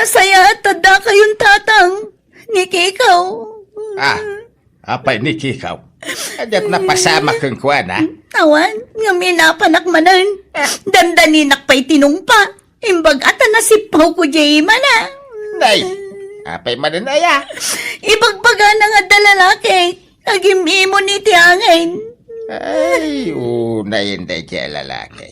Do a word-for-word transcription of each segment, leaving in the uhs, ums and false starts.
Nasayaat ta dakayon, Tatang, ni Kikaw. Ah, apay ni Kikaw? Diak napasamak kenkuana. Awan, ngem inapanak manen. Dandaninak pay tinungpa. Imbag a ta nasippawko diay imana. Nay, apay manen aya? Ibagbagana nga adda lalaki. Agim-imon iti angin. Ay, unay daydiay a lalaki.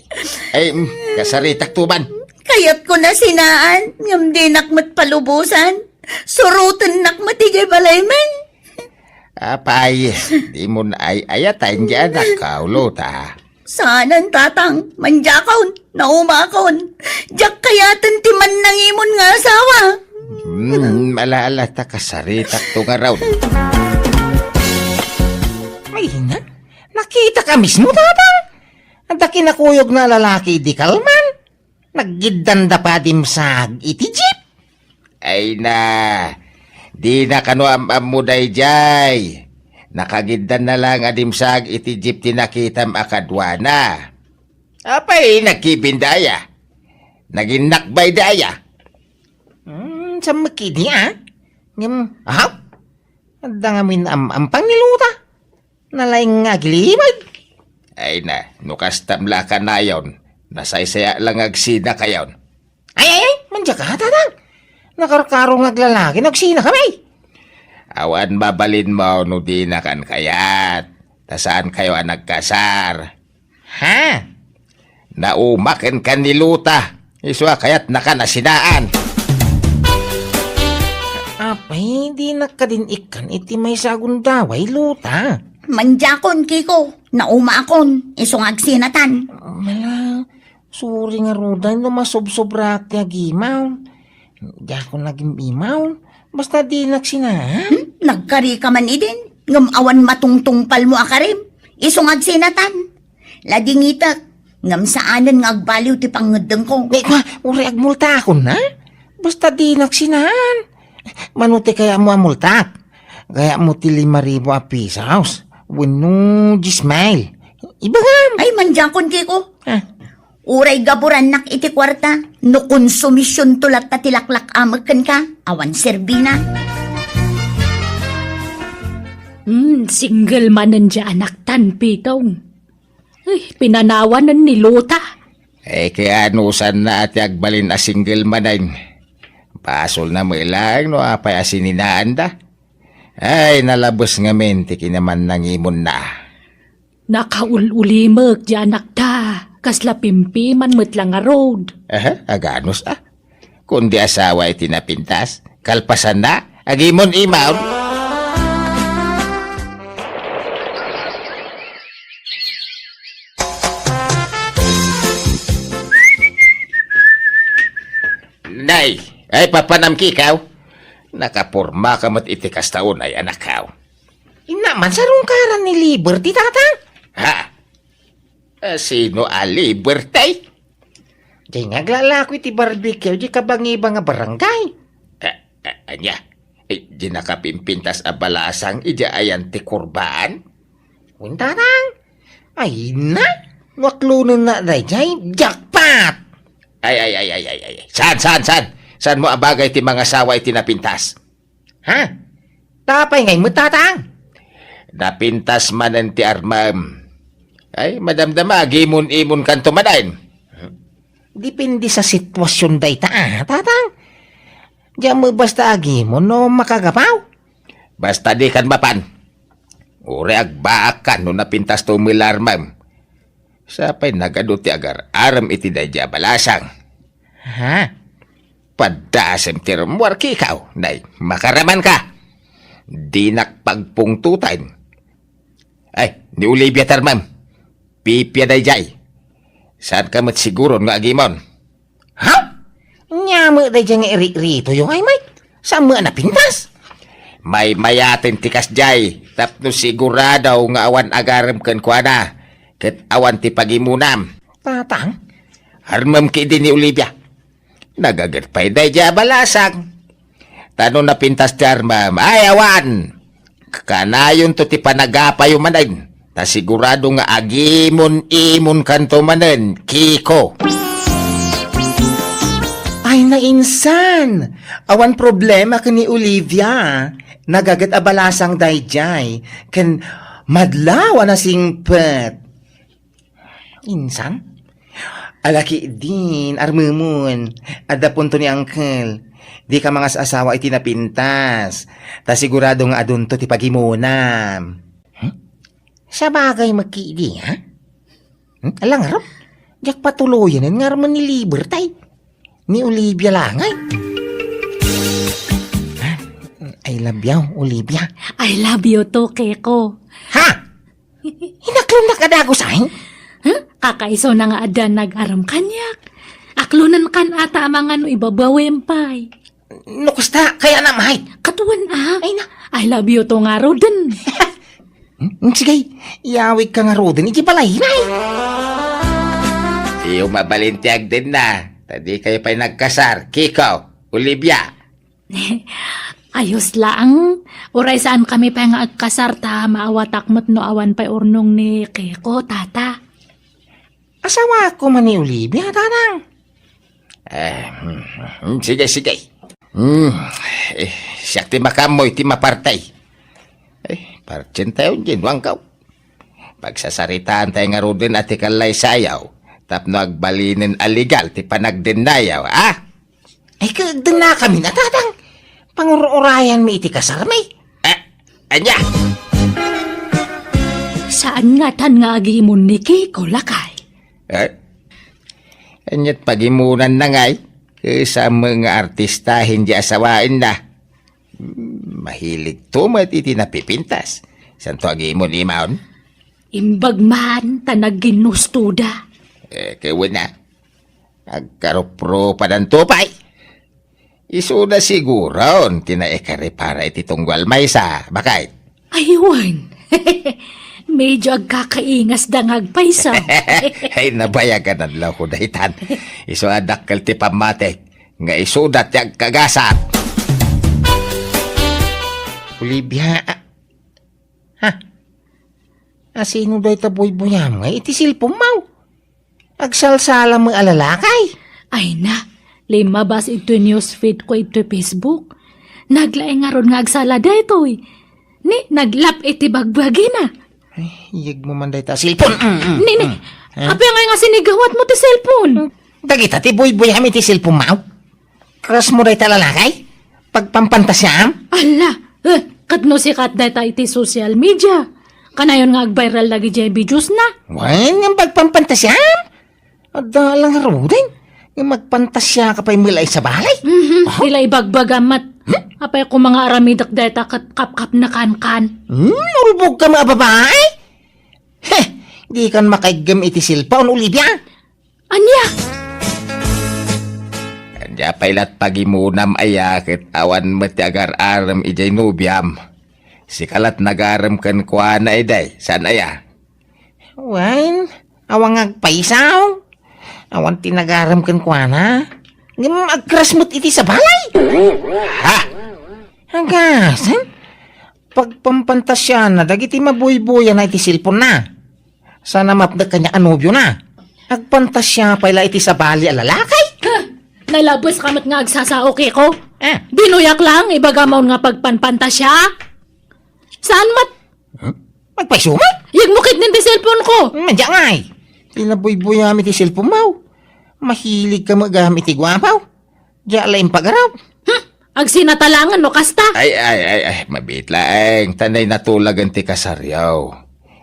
Ay, mm, kasaritakto man. Kayatko a sinaan, ngem dinak met palubosan. Surotennak met idiay balaymi. Apay, dimo ay-ayatan diay anakko, Luta. Saanen, Tatang. Mandiakon, naumakon. Diak kayaten ti mannangimon nga asawa. Hmm, ala-ala ta kasaritakto ngarud. Ay, na, nakitaka mismo, Tatang. Adda kinakuyogna a lalaki idi kalman. Naggiddanda pay a dimsag iti jeep. Ay na, dina kano am-ammo daydiay. Nakagiddanna laeng a dimsag iti jeep ti nakitam a kaduana. Apay, nagkibinda aya? Naginnakbayda aya? Hmm, saan met idi, a? Ngem, aha? Adda ngamin am-ampang ni Luta. Nalaing nga agilimed. Ay na, no kastam la a kanayon, nasaysayaat la nga agsinakayon. Ay, ay, ay, mandiaka, Tatang. Nakarkaro nga aglalaki, no agsinakami. Awan mabalinmo no dinakan kayat, ta saankayo a nagkasar. Ha? Naumaken kan ni Luta. Isu a kayatnaka a sinaan. Apay, dinak kadin ikkan iti maysa a gundaway, Luta. Mandiakon, Kiko. Naumakon. Isu nga agsinatan. Mala, sorry ngarud no masubsobrak ti agimaw. Diakon agim-imaw. Basta dinak sinaan. Hmm? Nagkarika man idin. Ngem awan matungtungpalmo a karim. Isu nga agsinatan. Ladingitek, ngem saanen nga agbaliw ti pangngeddengko. Eh, kua, uray agmultaakon, a? Basta dinak sinaan. Mano ti kayatmo a multak? Kayatmo ti lima ribu a pesos? Wenno dies mil? Ibagam! Ay, mandiakon, Kiko. Ah. Uray gaburannak iti kuarta, no konsumisionto latta ti laklak-amek kenka, awan serbina. Hmm, single manen diay anaktan, Pitong. Ay, pinanawanen ni Luta. Eh, kaya anusanna a ti agbalin a single manen. Basolna met laeng no apay a sininaanda. Ay, nalabes ngamin ti kinamannangimonna. Nakaul-ulimek diay anakta. Kasla pimpiman met la ngarud. Aha, aganus a. Kundi asawa iti napintas, kalpasanna, agimon-imon. Nay, ay papanam, Kikaw. Nakapormaka met iti kasta unay, anakkaw. Inna, mansarungkaran ni Liberty, Tatang? Ha? A, sino a Liberty? Diay nga aglalako iti barbecue, diay kabangibang a barangay. A, a, ania? Eh, diay nakapimpintas a balasang idiay ayan ti kurbaan? Wen, Tatang. Ay, na? No aklonenna daydiay, jackpot! Ay, ay, ay, ay, ay, ay. Saan, saan, saan? Saanmo a bagay ti mangasawa iti napintas? Ha? Apay ngay met, Tatang? Napintas manen ti armem. Ay, madamdama, agimon-imonkanto manen. Depende sa sitwasion dayta, a, Tatang. Diak met basta agimon no makagapaw. Basta dikan mapan. Uray agbaakkan no napintasto met la armem. Sapay nagadu ti agar-arem iti daydiay a balasang. Ha? Padasem ti rummuar, Kikaw, nay, makaramanka. Dinak pagpungtoten. Ay, ni Olivia ti armem. Pipia daydiay. Saanka met siguron nga agimon? Ha? Ania met daydiay nga iriritoyo ngay met? Saan met a napintas? Maymayaten ti kasdiay, tapno sigurado nga awan agarem kenkuana, ket awan ti pagimonam. Tatang? Armem ketdi ni Olivia. Nagaget pay daydiay a balasang. Ta no napintas ti armem, ay awan! Kanayonto ti panagapayo manen, ta sigurado nga agimon-imonkanto manen, Kiko. Ay, nainsan! Awan problema ken ni Olivia. Nagaget a balasang daydiay, ken madlaw a nasingpet. Insan? Ala ketdin, armemon. Adda punto ni Uncle. Dika mangas-asawa iti napintas. Ta sigurado nga adunto ti pagimonam. Hmm? Sabagay met ketdi, ha? Hmm? Ala ngarud, diak patuloyen nga armen ni Libertay. Ni Olivia la ngay. I love you, Olivia. I love you too, Keko. Ha? Inaklonnak a dagus, ay? Huh? Kakaisuna nga adda nag-aram kaniak. Aklonenkan a ta amangan no ibabawem pay. No kasta, kayatna met. Kaduan a. Ay na. I love you too ngaruden. Hmm, sige, iyawidka ngaruden iti balayna. Iyo mabalin ti agdenna, ta dikayo pay nagkasar, Kiko, Olivia. Ayos laeng. Uray saankami pay nga agkasar ta maawatak met no awan pay urnong ni Kiko, Tata. Asawaak koma ni Olivia, Tatang. Eh, mm, sige, sige. Hmm, eh, siak ti makaammo iti mapartay. Eh, partsentayo diay no anggaw. Pagsasaritaantayo ngaruden a ti kallaysayaw tapno agbalinen a legal ti panagdennayaw, a? Ay, kagdennakamin a, Tatang. Pangur-urayanmi iti kasarmi. Eh, ania? Saan ngatan nga agimon ni Kiko, lakay? Eh? Ania't pagimonanna ngay? Ket saan met nga artistahen diay asawaenna. Hmm, mahiligto met iti napipintas. Saanto agimon, imaon? Imbag man ta nagginnustoda. Eh, ket wen a. Agkaruprupadanto pay. Isuda siguron ti naikaripara iti tunggal maysa, baket. Ay, wen. Medyo agkakaingasda nga agpayso. Ay, nabayagan a loko daytan. Isu a dakkel ti pammatik nga isuda ti agkagasat. Olivia, a-, ha? Asino dayta buybuyam nga iti cellphone-mo? Agsalsala met a lalaki? Ay na, limmabas iti newsfeed ko iti Facebook. Naglaing ngarud nga agsala daytoy. Ni, naglap iti bagbagina. Ay, iyegmo man dayta a cellphone. Mm, mm, Ni, ni, mm. Eh? Apay ngay nga sinigawatmo ti cellphone? Dagita ti buybuyam iti cellphone-mo? Crush-mo dayta a lalaki? Pagpampantasiam? Ala, eh, ket no sikat dayta iti social media, kanayon nga agviral dagidiay videos-na. Wen, nga pagpampantasiam? Adda la ngaruden nga agpantasiaka pay met la iti sabali. Mhm, ah? Ti la ibagbagam met. Hmm? Apay koma nga aramidek dayta ket kapkapnekankan. Hmm, urbogka met a babai? Heh, dikan makaiggem iti cellphone, Olivia. Ania? Ania pay la't pagimonam aya ket awan met ti agar-arem idiay nobiam? Sika la't nagarem kenkuana idiay, saan aya? Wen, awan nga agpayso. Awan ti nagarem kenkuana. Ngem agcrush met iti sabali. Ha? Agasan? Pagpampantasiana dagiti mabuybuyanna iti cellphone-na. Saan a mapnek kaniak a nobiona. Agpantasia pay la iti sabali a lalaki. Huh! Nalabeska met nga agsasao, Kiko. Ah. Dinoyak laeng ibagam nga pagpanpantasia. Saan met? Huh? Agpayso met? Iyegmo ketdin ti cellphone-ko. Madiak ngay. Ti nabuybuyaam iti cellphone-mo. Mahiligka met gayam iti guapo. Diak la impagarup. Hmm, agsinatalangen no kasta. Ay, ay, ay, ay, mabiit laeng, ta nay natulagen ti kasaryo.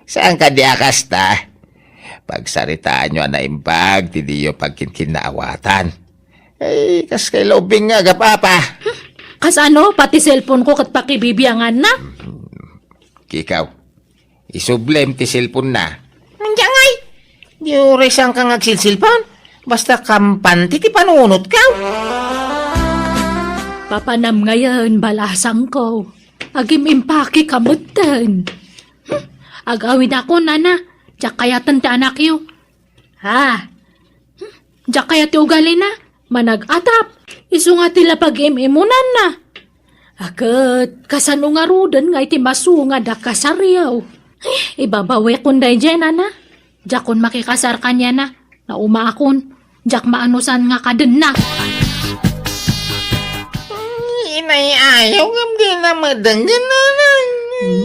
Saan kadi a kasta? Pagsaritaanyo a naimbag ti diyo pagkinkinnaawatan. Ay, kas kay lubing nga agapapa. Hmm, kasano? Pati cellphone-ko ket pakibibianganna? Kikaw, isublem ti cellphone-na. Madiak ngay. Di uray saanka nga agsilsilpon. Basta kampante ti panunotka. Papanam ngayen, balasangko. Agim-impakeka metten. Hmm, agawidakon, nana. Diak kayaten ti anakyo. Ha? Hmm, diak kayat ti ugalina. Manag-atap. Isu nga ti la pag-im-imunanna. A ket, kasano ngaruden nga iti masungad a kasaryo? Eh, ibabawekon daydiay, nana. Diakon makikasar kaniana. Naumaakon. Diak maanusan nga kadenna. Ay, ayaw ngem di na madenggen, nanang.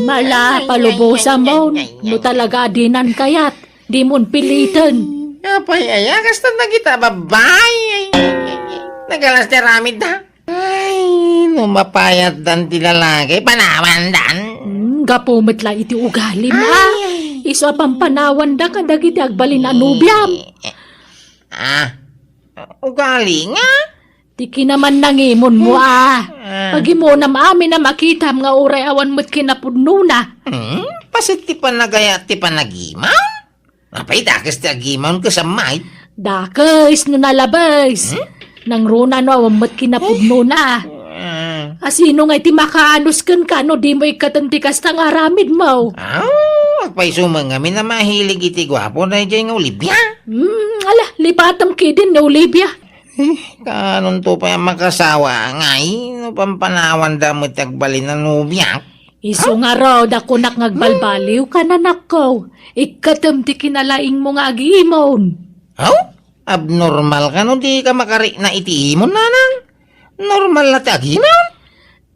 Mala, ay, ay, palubosam ay, ay, ay, ay. No talaga a dinan kayat, dimon piliten. Apay aya, kasta dagita babai. Ay, ay, ay, ay. Nagalas ti aramidda. Ay, no mapayatdan ti lalaki, panawandan. Hmm, gapu met la iti ugalim, ay, ah. Ay. Isu a pampanawanda kadagiti agbalin a nobiam. Ah, ugali nga? Ti kinamannangimonmo, ah. Ah. Pagimunam amin a makitam nga uray awan met kinapudnona. Hmm? Paset ti panagayat ti panagimaw? Apay, dakes ti agimaw ket sammay? Dakes no nalabes. Hmm? Nangruna no awan met kinapudnona. Ah. Asino ngay ti makaanus kenka no dimo ikkaten ti kasta nga aramidmo? Aw, agpayso met ngamin a mahilig iti guapo daydiay nga Olivia. Hmm, ala, lipatem ketdin ni Olivia. Eh, kaanonto pay a makasawa ngay no pampanawanda met ti agbalin a nobiak? Isu ngarud a kunak nga agbalbaliw ka, anakko. Ikkatem ti kinalaingmo nga agimon. Aw? Abnormal ka no di ka makarikna iti imon, nanang? Normal la ti agimon?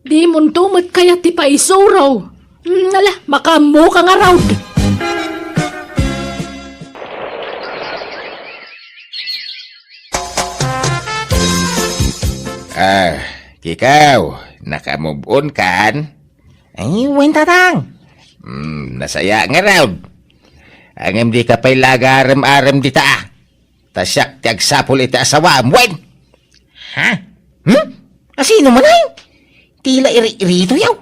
Dimonto met kayat ti paisuro. Hmm, ala, makaammo ka ngarud. Ah, Kikaw, naka-move on kan? Ay, wen, Tatang. Hmm, nasaya ngarud. Ngem di ka pay la agarem-arem dita, ah. Ta siak ti agsapul iti asawaam, wen? Ha? Hmm? Asino man ay? Ti la iri-iritoyaw.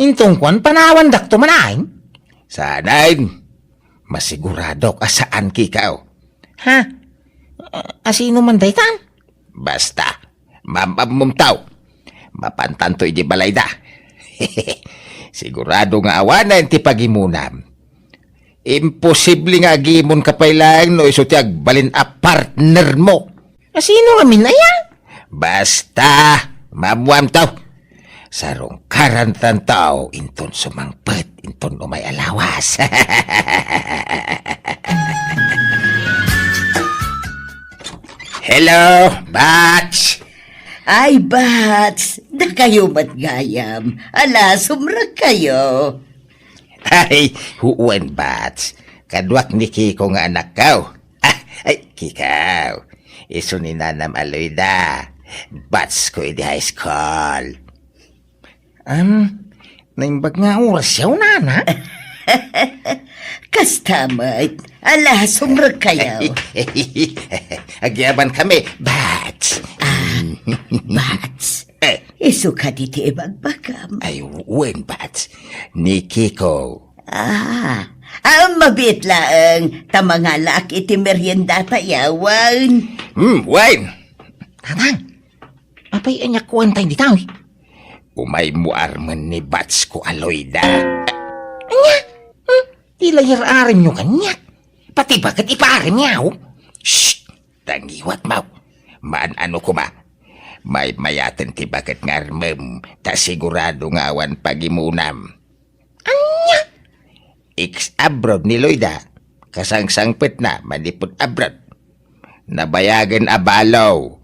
Inton kuan, panawandakto man ay? Saan? Masiguradok a saan, Kikaw. Ha? A-, asino man daytan? Basta, maam-ammom, tao. Mapantanto iti balayda. Sigurado nga awanen ti pagimunam. Imposible nga agimon ka pay laeng no isu ti agbalin a partnermo. Asino ngamin aya? Basta, maammoam, tao. Sarungkarantan, tao, inton sumangpet, inton umay a lawas. Hello, Bats! Ay, Bats! Dakayo met gayam. Ala, sumrek kayo. Ay, wen, Bats. Kaduak ni Kiko nga anakko. Ah, ay, Kikaw. Isu ni Nanam a Loida. Batch ko idi high school. Am, naimbag nga oras yaw, nana? Kasta met. Ala, sumrek kayo. Agyaban kami, Bats. Ah, Bats. Eh. Isu kadi ti ibagbagam? Ay, wen, Bats. Ni Kiko. Ah, ah, mabiit laeng. Ta mangalaak iti meriendata yawen. Hmm, wen. Tatang, apay ania kuan tayo dita, eh? Umaymo armen ni Bats ko a Loida. Ania? Hmm? Ti layar-arem nyo kaniak. Pati baket ipaarem yaw. Shh! Tangiwat, maw. Maan-ano koma. Maymayaten ti baket nga armem, ta sigurado nga awan pagimunam. Ania? Ex-abroad ni Loida. Kasangsangpetna manipud abroad. Nabayagen a balo.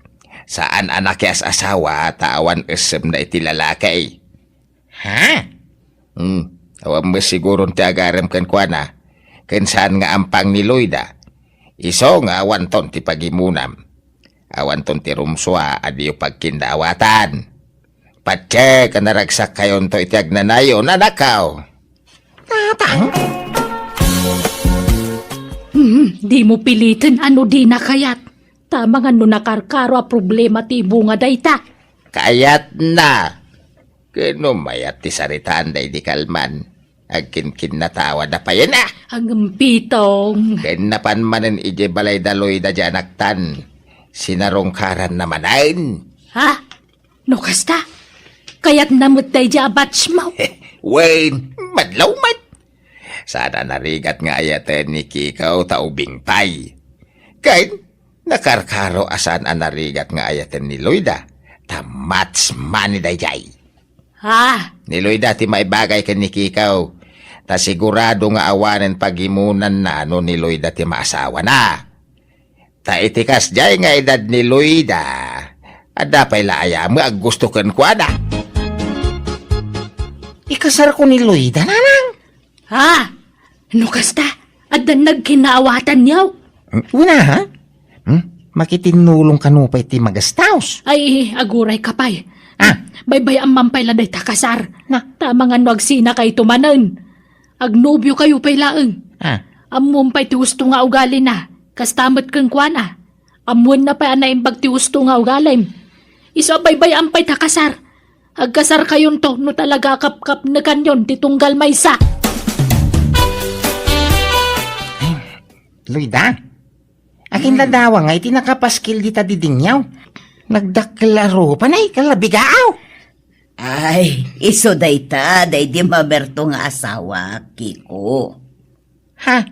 Saan a nakias-asawa ta awan essemna iti lalaki. Ha? Hmm, awan met siguron ti agarem kenkuana. Ken saan nga ampang ni Loida. Isu nga awanton ti pagimunam. Awanton ti rumsua a diyo pagkinnawatan. Patse ka naragsak kayonto iti agnanayon, anakko. Tatang? Hmm, dimo piliten a no dina kayat. Ta amangan no nakarkaro a problema ti ibunga dayta. Kayatna. Ken no mayat ti saritaan daydi kalman, agkinkinnatawa da payen, ah! Agempitong. Ken napan manen idiay balay da Loida di anaktan, sinarungkaranna manen. Ha? No kasta, kayatna met daydi a batchmo? Wen, madlaw met. Saan a narigat nga ayaten ni Kikaw ta ubing pay. Ken, nakarkaro a saan a narigat nga ayaten ni Loida, ta match money daydiay. Ah! Ni Loida ti maibagay ken ni Kikaw, ta sigurado nga awanen pagimunanna no ni Loida ti maasawana. Ta iti kasdiay nga edad ni Loida, adda pay la aya met a gusto kenkuana. Ikasarko ni Loida, nanang. Ha? No kasta, addan nagkinaawatanyo? Hmm, una, ha? Hmm? Makitinnulong kano pay ti magastaos. Ay, aguray ka pay. Ah. Baybay-am man pay la dayta kasar. Na? Tama nga no agsinakayto manen. Agnobiokayo pay laeng. Ah. Ammom pay ti husto nga ugalina. Kasta met kenkuana. Ammoenna pay a naimbag ti husto nga ugalim. Isu a baybay-am pay ta kasar. Agkasarkayonto no talaga a kapkapnekanyon ti tunggal maysa. Loida, akin Hmm. ladawa nga iti nakapaskil dita didingyaw. Nagdakkel a rupa, nay, kalabigaaw. Ay, isu dayta, daydi mamerto nga asawa, Kiko. Ha?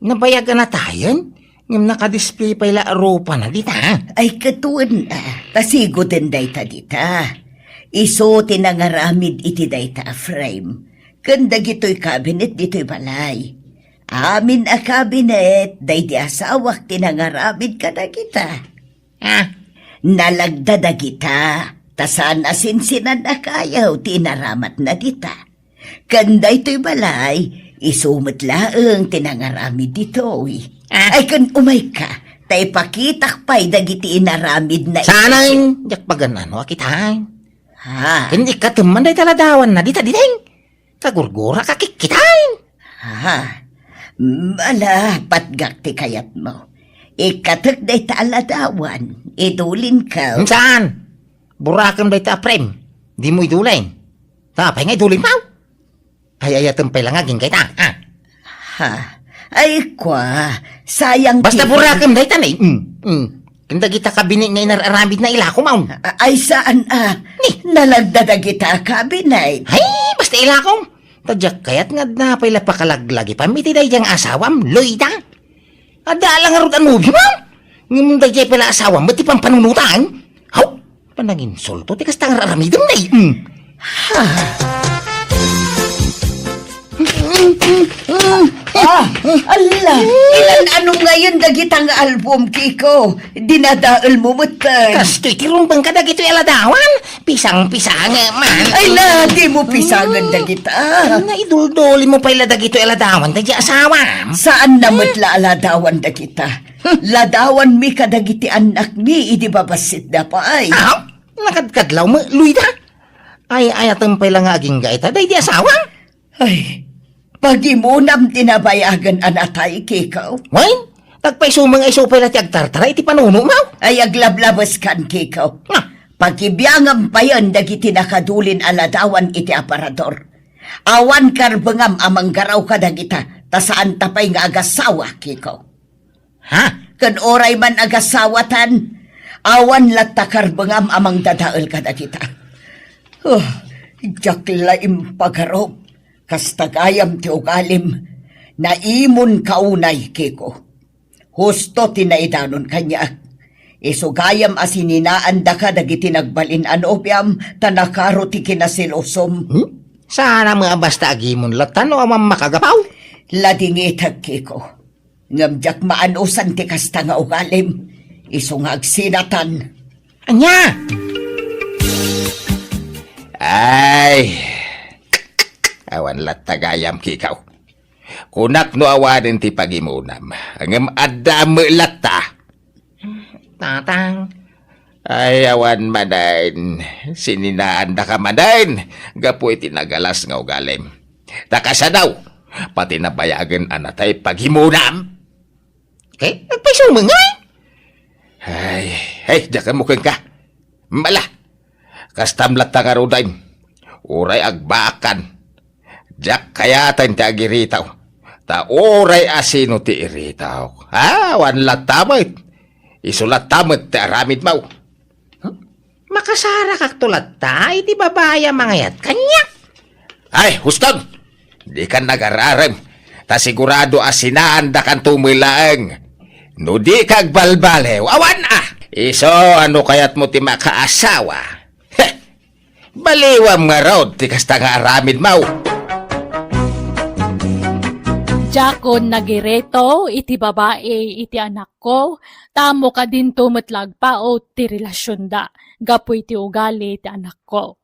Nabayag a natayen? Ngem nakadisplay pay la a rupana dita. Ay, ket wen, ah, ta sigoden dayta dita. Isu ti nangaramid iti dayta a frame ken dagitoy cabinet ditoy balay. Amin a cabinet, daydi asawak ti nangaramid kadagita. Ah. Nalagda dagita, ta saan a sinsinan a kayo ti inaramatna dita. Ken daytoy balay, isu met laeng ti nangaramid ditoy. Ah. Ay, ken umayka, ta ipakitak pay dagiti inaramidna. Saan, diak pagan-ano a kitaen. Ha? Ken ikkatem man dayta ladawanna dita diding. Kagurgura ka kikkitaen. Ha? Ala, patgak ti kayatmo. Ikkatek dayta a ladawan, idulinko. Saan? Burakem dayta a frame. Dimo idulin. Apay nga idulinmo? Ay, ayatem pay la nga agingga ita, ah. Ha? Ay, kwa, sayang. Basta ti burakem dayta, nay. Mm, mm. Ken dagita kabinet nga inar-aramidna, ilakom. A-, ay, saan, ah? Ni? Nalagda dagita kabinet. Ay, basta ilakom. Ta diak kayat nga adda pay la pakalaglagipan iti daydiay nga asawam, Loida. Adda la ngarud a nobio, ma'am. Ngem daydiay pay la asawam, met ti pampanunotan. Haw! Pananginsulto ti kasta nga ar-aramidem, nay. Mm. Ah, ala, ilan-ano ngayon dagita nga album, Kiko? Dinadaelmo met, eh. Kastoy ti rumbeng kadagitoy a ladawan. Pisang-pisang man. Ay na, dimo pisangen dagita. Ay na, iduldulimo pay la dagitoy a ladawan daydiay asawam. Saan na met la a ladawan dagita. Ladawanmi kadagiti annakmi idi babassit da pay. Aw, nakadkadlaw met, Loida. Ay, ayatem pay la nga agingga ita daydi asawam. Ay, pagimonam ti nabayagen a natay, Kiko. Wen, agpayso met nga isu pay la ti agtartara iti panunotmo. Ay, aglablabeskan, Kiko. Nga? Pakibiangam payen dagiti nakadulin a ladawan iti aparador. Awan karbengam a manggaraw kadagita, ta saanta pay nga agasawa, Kiko. Ha? Ken uray man agasawatan, awan latta karbengam a mangdadael kadagita. Oh, diak la impagarup, kasta gayam ti ugalim, naimonka unay, Kiko. Husto ti naidanon kaniak. Isu gayam a sininaandaka dagiti nagbalin a nobiam, ta nakaro ti kinasilosom. Hmm? Saan a met a basta agimon latta no awan makagapaw? Ladingitek, Kiko. Ngem diak maanusan ti kasta nga ugalim. Isu nga agsinatan. Ania? Ay, awan latta gayam, Kiko. Kunak no awanen ti pagimonam, ngem adda met latta. Tatang. Ay, awan manen. Sininaandaka manen gapu iti nagalas nga ugalim. Ta kasano, pati nabayagen a natay pagimonam. Ket agpayso met ngay? Ay, ay, diak ammo kenka. Mala, kastam latta ngaruden. Uray agbaakan. Diak kayaten ti agiritaw. Ta uray asino ti iritaw. Ah, awan latta met. Isu latta met ti aramidmo. Huh? Makasarakakto latta iti babai a mangayat kaniak. Ay, huston! Dikan nagararem, ta sigurado a sinaandakanto met laeng. No dika agbalbaliw, awan a! Isu a no kayatmo ti makaasawa. Heh! Baliwam ngarud ti kasta nga aramidmo. Diakon nagiritaw iti babai iti anakko, ta ammok a dinto met la agpaut ti relasionda gapu iti ugali ti anakko.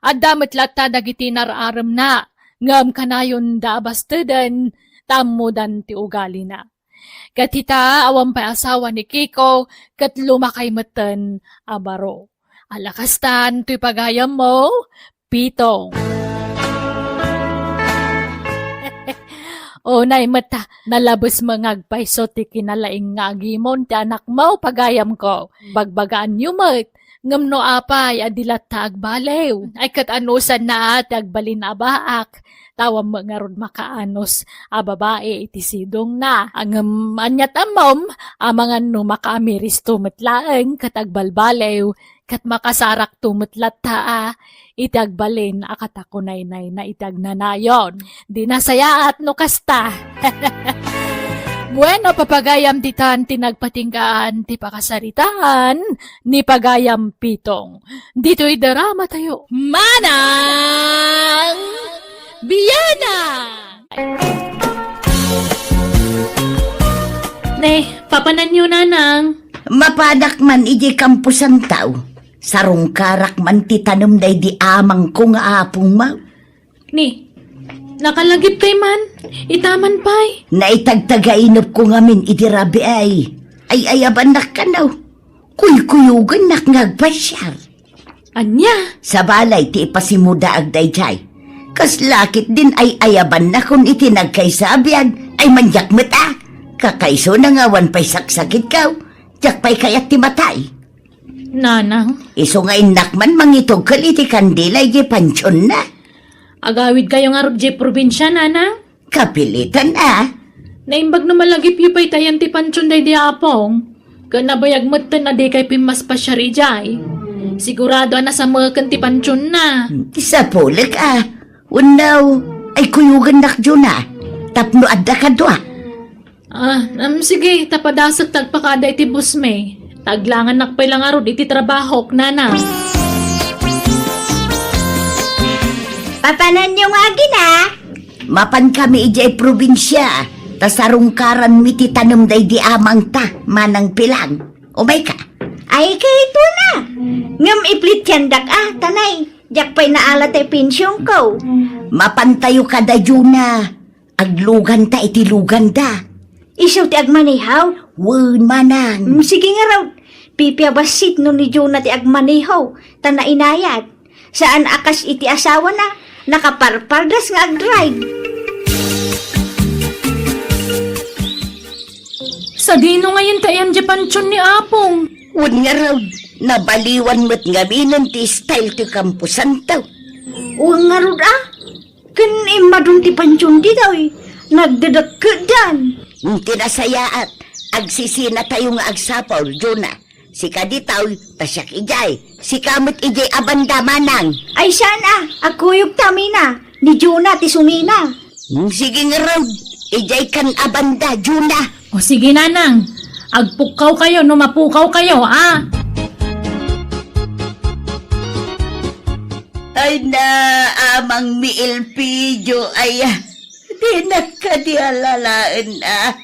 Adda met latta dagiti nar-aremna, ngem kanayonda a basteden ta ammodan ti ugalina. Ket ita, awan pay asawa ni Kiko, ket lumakay metten a baro. Ala kastan toy pagayammo, Pitong. Unay met, nalabes met nga agpayso ti kinalaing nga agimon ti anakmo, pagayamko. Bagbagaanyo met, ngem no apay a di latta agbaliw, ay ket anusanna ti agbalin a baak, ta awan met ngarud makaanus a babai iti sidongna. Ngem aniat ammom, amangan no makaamiristo met laeng ket agbalbaliw, ket makasarakto met latta a iti agbalin a katakunaynayna iti agnanayon. Di nasayaat no kasta. Bueno, papagayam ditan ti nagpatinggaan ti pakasaritaan ni Pagayam Pitong. Ditoy drama tayo. Manang Biana! Ne, papananyo, Nanang? Mapanak man iti kamposantaw. Sarungkarak man ti tanem daydi amangko nga apong maw. Ni, nakalagipkay man, ita man pay. Naitagtagainepko ngamin iti rabii. Ay-ayabannak kano. Kuykuyogennak nga agpasiar. Ania? Sabali ti ipasimudaag daydiay. Kasla ketdin ay-ayabannakon iti nagkaysa a biag ay mandiak met a. Kakaisuna nga awan pay saksakitko. Diak pay kayat ti matay. Nanang. Isu nga innak man mangitugkel iti kandila iti pantionna. Agawidkayo ngarud diay probinsia, Nanang? Kapilitan a. Naimbag no malagipyo pay ti ayan ti pantion daydi apong. Ket nabayag metten a dikay pimmaspasiar idiay. Sigurado a nasameken ti pantionna. Sapulek a. Wenno, ay kuyogennak Juna. Tapno adda kadua. Ah, um, sige, ta padasek ta agpakada iti boss mi. Ta aglangannak pay la ngarud iti trabahok, Nanang. Papananyo nga agina? Mapankami idiay probinsia, ta sarungkaranmi ti tanem daydi amangta, Manang Pilang. Umayka. Ay, kayatna. Ngem iplitiandak a, tanay. Diak pay naala ti pensionko. Mapantayo kada Juna. Agluganta iti luganda. Isu ti agmaneho? Wen, Manang. Mm, sige ngarud. Pipia bassit no ni Juna ti agmaneho, ta nainayat. Saan a kas iti asawana, nakaparpardas nga agdrive. Sadino ngayen ti ayan diay pantion ni Apong? Wen ngarud, nabaliwan met ngaminen ti style ti kamposanto. Wen ngarud a, ken immadun ti pantion ditoy, nagdedekkedan. Ti nasayaat, agsisinatayo nga agsapul, Juna. Sika ditoy, ta siak idiay. Sika met idiay a banda, Manang. Ay, saan a, agkuyogta mina. Ni Juna ti sumina. Hmm, sige ngarud, idiay kan a banda, Juna. O sige, Nanang. Agpukkawkayo no mapukawkayo, a. Ay na, Amang Miilpidio, ay, dinak kadi alalaen a.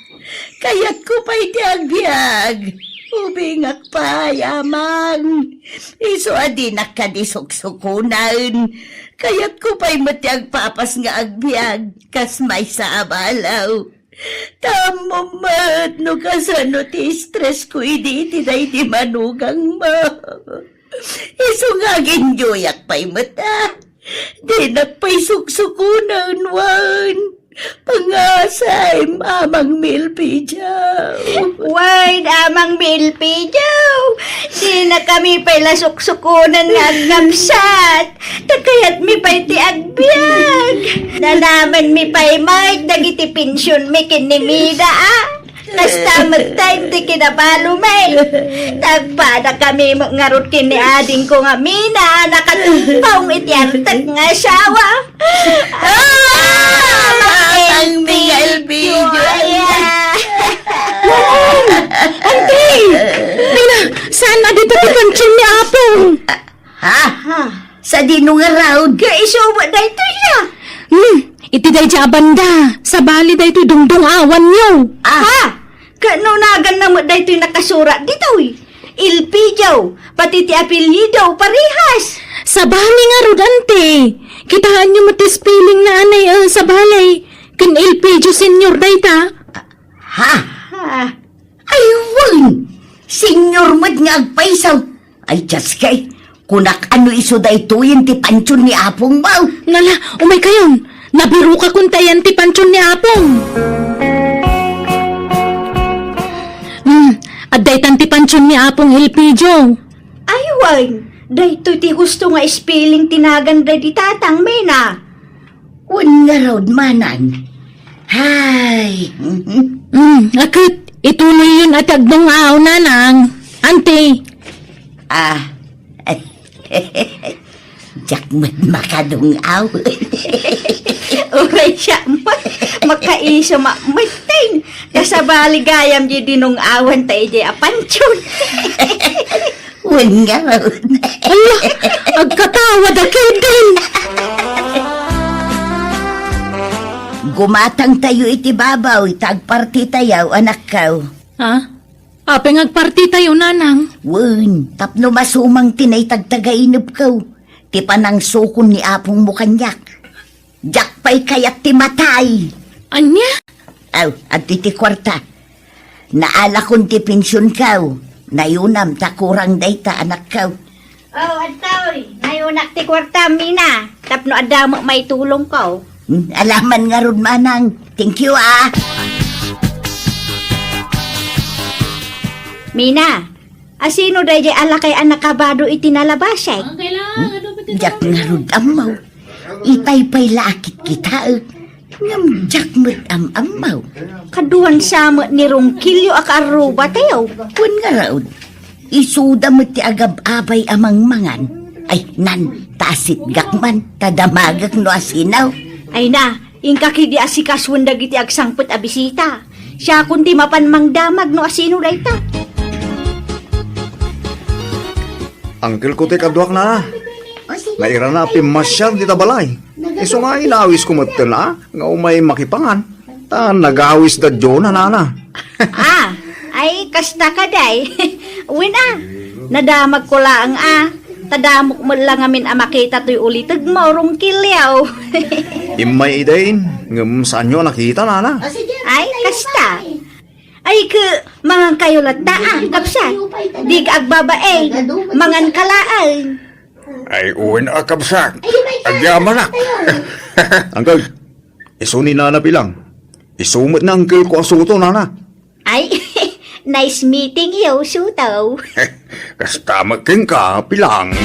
Kayatko pay ti agbiag. Ubingak pay, Amang. Isu a dinak kadi suksukunen. Kayatko pay met ti agpapas nga agbiag, kas maysa a balaw. Ta ammom met no kasano ti stress ko idi iti daydi manugang mo. Isu nga aginjoyak pay met a. Dinak pay suksukunen wen. Pangasay, Amang Milpidio. Wen, Amang Milpidio. Dinakami pay la suksukunen nga agkapsat. Ta kayatmi pay ti agbiag. Nanamenmi pay met dagiti pensionmi ken ni Mida a. Kasta met ti kinabalumin. Nagpadakami met ngarud ken ni adingko nga Mina, nakatungpong iti artek nga asawa. Ah! Ang Miguel Video, ay, ah. Auntie! Mina, saan a dita ti pantion ni Apong? Ha? Ha? Sadino ngarud? Nga isuba daytoy na. Hmm, iti daydi a banda, sabali daytoy dungdungawanyo. Ah. Ha? Kano naganna met daytoy nakasurat ditoy? Ilpidio, pati ti apelyido, parehas. Sabali ngarud, anti. Kitaenyo met ti spelling na anay, eh, sabali. Ken Elpidio Senior dayta. Ha? Ah. Ay, wen! Senior met nga agpayso. Ay, Diyos kay, kunak ano isu daytoyen ti pantion ni apongmo. Nala, umaykayon. Nabirokakon ta iyan ti pantion ni apong. Hmm, adda itan ti pantion ni apong Elpidio. Ay, wen, daytoy ti husto nga spelling ti nagan daydi tatang, Mina. Wen ngarud, manang. Hay. Hmm, a ket, ituloyyon a ti agdung-aw, nanang. Anti. Ah. Diak met makadung-aw. Uray siak met, makaiso met, metten. Kasabali gayam di dinung-awan ta idiay a pantion. Wen ngarud. Ala, agkatawa da ketdin. Gumatangtayo iti babaw, ita agpartitayo, anakko. Ha? Apay nga agpartitayo, nanang? Wen, tapno masumang ti naitagtagainepko, ti panangsukon ni apongmo kaniak. Diak pay kayat ti matay. Ania? Aw, adtoy ti kuarta. Naalakon ti pensionko. Nayonam ta kurang dayta, anakko. Oh, adtoy. Nayonak ti kuarta, Mina. Tapno adda met maitulongko. Hmm, alaman ngarud, manang. Thank you, ah. Mina, asino daydiay a lakay a nakabado iti nalabasek? Diak ngarud ammo. Itay pay la a kitkitaek. Ngem diak met am-ammo. Kaduan sa met ni Ronquillo a kaarrubatayo. Wen ngarud, isuda met ti agab-abay a mangmangan. Ay, nan, ta asitgak man, ta damagek no asino. Ay na, inka ketdi asikasuen dagiti agsangpet a bisita. Siakon ti mapan mangdamag no asino dayta. Angkelko ti kaduak na. Nairana a pimmasiar dita balay. Isu nga inawisko metten a nga umay makipangan. Ta nagawis da Diona, nana. Ah, ay, kasta kadi. Wen a, nadamagko laeng a. Ta damok met la ngamin a makita toy ulitegmo, Ronquillo. Immay idin, ngem saanyo a nakita, nana? Ay, kasta. Ay, ke, mangankayo latta, ah, kabsat. Dika agbabain, manganka laeng. Ay, wen a, kabsat. Agyamanak. Angkel, isu ni Nana Pilang. Isu met ni angkelko a Suto, nana. Ay, nice meeting you, Suto. Kasta met kenka, Pilang.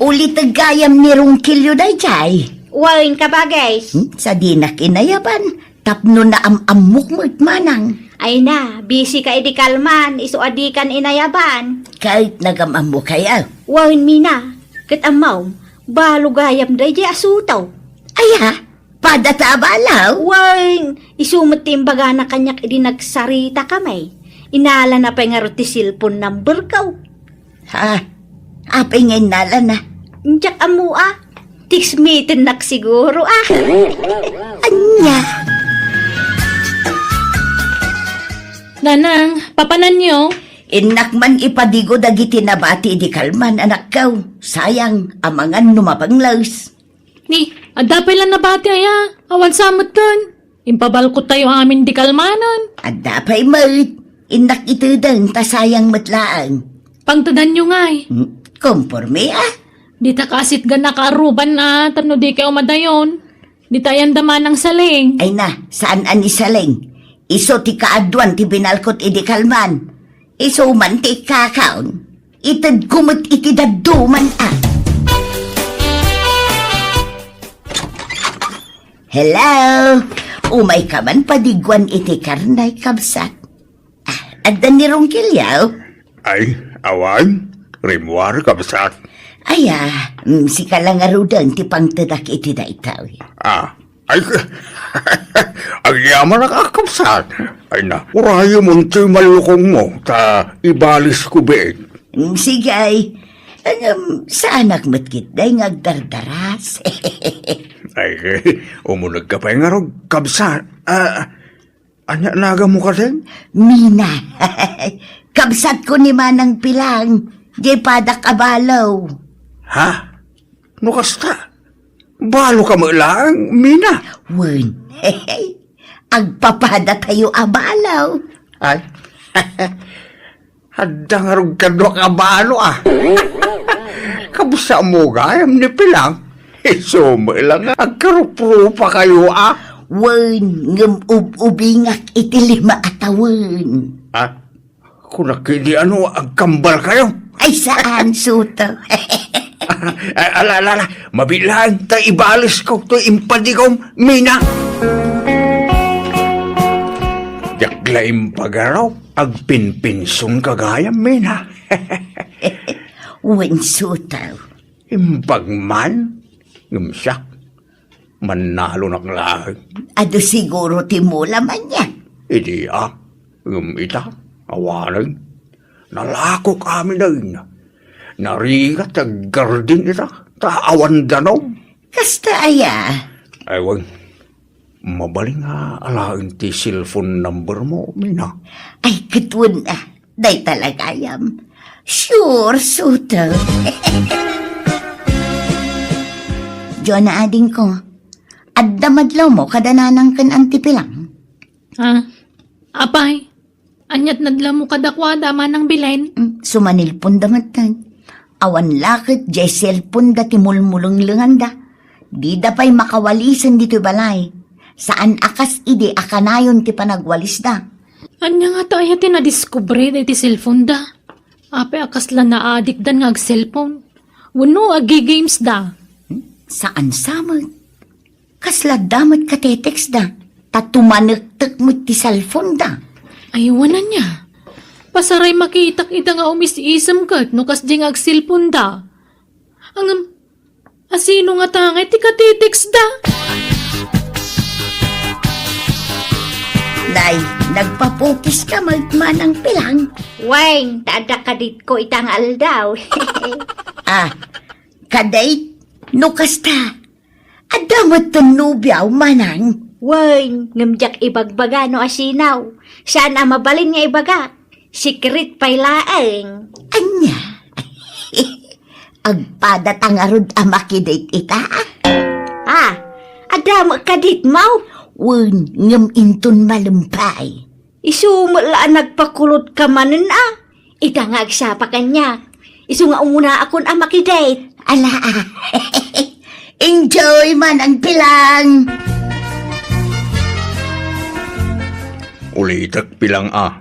Uliteg gayam ni Ronquillo daydiay. Wen, kabagis. Hmm, sadinak inayaban. Tapno naam-ammok met, manang. Ay na, busy ka idi kalman, isu a dikan inayaban. Ket nagam-ammokayo. Wen, Mina, ket ammom, balo gayam daydiay a Suto. Aya, pada ta a balo? Wen, isu met ti imbagana kaniak idi nagsarita kami. Inalana pay ngarud ti cellphone number ko. Ha? Apay nga innalana? Diak ammo a. Text meeting-nak siguro a. Ania? Nanang, papananyo? Innak man ipadigo dagiti nabati idi kalman, anakko. Sayang, amangan no mapangles. Ni, adda pay la nabati aya, awan sa metten. Impabalkottayo amin di kalmanen. Adda pay met. Innak itedeng ta sayang met laeng. Pangtedanyo ngay. Hmm, komporme a. Dita kaasitgan a kaaruban a tapno dikay umadayon. Dita ayan da manang Saling. Ay na, saan a ni Saling? Isu ti kaaduan ti binalkot idi kalman. Isu man ti ikkakaon, itedko met iti dadduma a. Hello? Umayka man padiguan iti karne, kabsat. Ah, adda ni Ronquillo? Ay, awan. Rimmuar, kabsat. Aya, mm, sika la ngaruden ti pangtedak iti daytoy. Ah, Ay, agyamanak a kabsat. Ay na, urayem untoy mallukongmo, ta ibalisko biit. Mm, sige, ay. Ngem, saanak met ketdi nga agdardaras. Ay, umunegka pay ngarud, kabsat. Ah, ania naganmo kadin? Mina. Kabsatko ni Manang Pilang. diay padak a balo. Ha? No kasta, baloka met laeng, Mina? Wen, agpapadatayo a balo. Ay, adda ngarud kaduak a balo, a. Kabsatmo gayam ni Pilang. Isu met lang nga agkaruprupakayo, a. Wen, ngem ub-ubingak iti lima a tawen. Ha? Kunak idi ano, agkambalkayo? Ay, saan, Suto? Ay, ala, ala, ala. Mabiit laeng ta ibalesko toy impadikom, Mina. Diak la impagarup, agpinpensionka gayam, Mina. Wen, Suto. Imbag man, ngem siak, mannalonak laeng. Adu siguro ti mula man yan. Idi, a, ngem ita, awanen. Nalakok amin dayna. Narigat ti aggardin ita, ta awan danum. Kasta aya? Ay, wen. Mabalin nga alaen ti cellphone number mo, Mina? Ay, ket wen, a. Dayta la gayam. Sure, Suto. Jonah, adingko, adda madlawmo kada nanang ken Auntie Pilang? Ah, apay, aniat nadlawmo kadakuada, Manang Belen? Mm, sumanilponda metten. Awan la ket diay cellphoneda ti mulmulenglenganda. Dida pay makawalisen ditoy balay. Saan a kas idi a kanayon ti panagwalisda. Ania ngata aya ti nadiskubre daytoy cellphoneda? Apay a kasla naadikdan nga ag-cellphone? Wenno agigamesda? Hmm? Saan sa met. Kasla da met katetextda, ta tumanektek met ti cellphoneda. Ay, wen ania. Pasaray makitak ida nga umis-isem ket no kasdi nga ag-cellphoneda. Ngem, asino ngata ngay ti katetextda? Nay, nagpapukiska met, Manang Pilang? Wen, ta adda kaditko ita nga aldaw. Ah, kadit? No kasta, adda metten nobiaw, Manang? Wen, ngem diak ibagbaga no asino. Saan a mabalin nga ibagak. Secret pay laeng. Ania? Agpadata ngarud a makidate ita? Ah, adda met kaditmo? Wen, ngem inton malem pay. Isu met la a nagpakulodka manen a. Ita nga agsapa kaniak. Isu nga umunaakon a makidate. Ala, a. Enjoy, Manang Pilang. Ulitek, Pilang, a.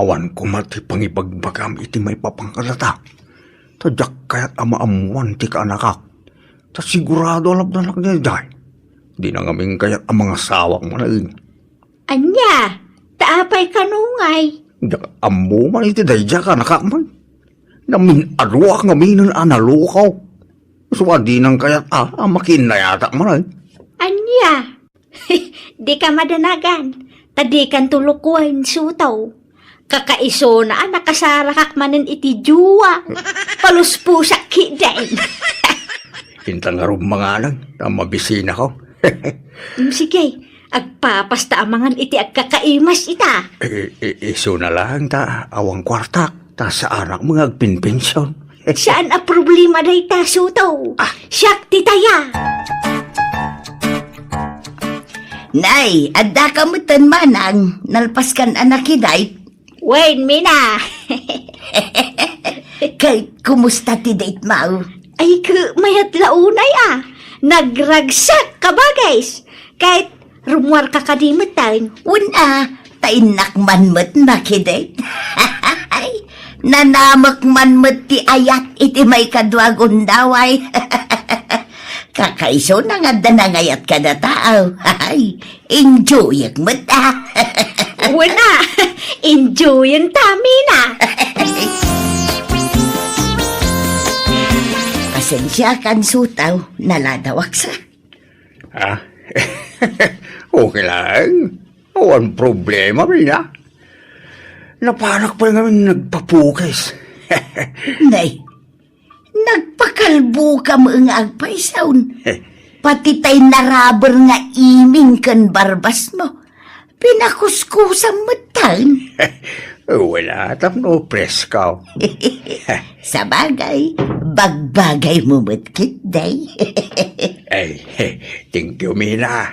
Awan koma ti pangibagbagam iti maipapan kadata. Ta diak kayat a maammoan ti kaanakak. Ta sigurado a labdanak daydiay. Dina ngamin kayat a mangasawak manen. Ania? Ta apay kano ngay? Diak ammo man iti daydiay a kaanakak man. Namin-aduak ngaminen a nalokaw. Isu a dinak kayat a, a makinnayatak manen. Ania? Dika madanagan, ta dikanto lokoen, Suto. Kakaisuna a nakasarakak manen iti jowa. Palusposak ketdin. Inta ngarud manganen, ta mabisinako. Mm, sige, agpapasta a mangan iti agkakaimas ita. I-, i-, isuna laeng ta awan kuartak, ta saanak nga agpinpension. Saan a problema dayta, Suto. Ah. Siak ti taya. Nay, addaka metten, Manang, nalpaskan a nakidate? Wen, Mina. Ket kumusta ti date mo? Ay, ket mayat la unay a. Nagragsak, kabagis. Ket rummuarka kadi metten? Wen a, ta innak man met makidate. Nanamek man met ti ayat iti maikadua a gundaway. Kakaisuna nga adda nangayat kadata. Ay, enjoyek met a. Wen a, enjoyen ta, Mina. Pasensiakan, Suto, naladawak sa. Ah? Okay lang. Awan problema, Mina. Napanak pay ngamin nagpapukis. Nay, nagpakalboka met nga agpaysaw. Pati tay naraber nga iming ken barbas mo, pinakuskusam metten. Wala, tapno presko. Sabagay, bagbagaymo met ketdi. Ay, thank you, Mina.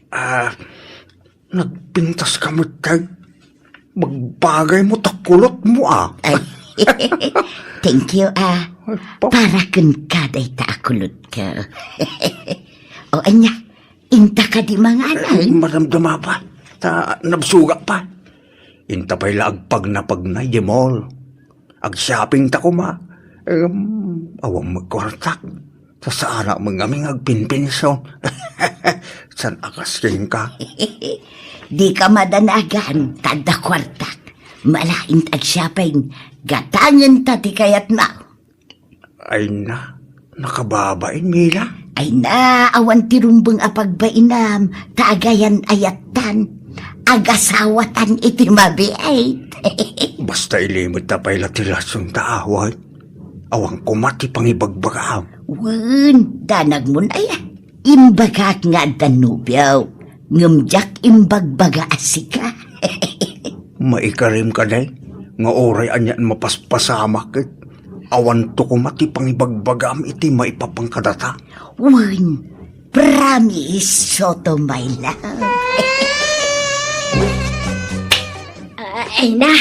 Ah, nagpintas ka met, tay. Bagbagaymo ta kulotmo, ah. Ay, thank you, ah. Ay, pa- Para kenka dayta a kulotko. O, ania, inta kadi mangan? Eh, maramdama pa. Ta nabsuga pa. Inta pay la agpagnapagna idiay mall. Ag-shopping ta koma. Em, awan met kuartak. Sasaanak met ngamin nga agpinpinso. Saan a kas kenka? Dika madanagan, ta adda kuartak. Malain ta ag-shopping. Gatangen ta ti kayatmo. Ay na, nakababain, Mila. Ay na, awan ti rumbeng a pagbainam, ta agayan ayattan, agasawatan iti mabiit. Basta ilimedta pay la ti rason ta awan. Awan koma ti pangibagbagam. Wen, danagmon aya. Imbagak nga adda nobio, ngem diak imbagbaga a sika. Maikarim kadi nga uray anian mapaspasamak ket awanto koma ti pangibagbagam iti maipapan kadata. Wen, promise, Soto, my love. Ah, ay na.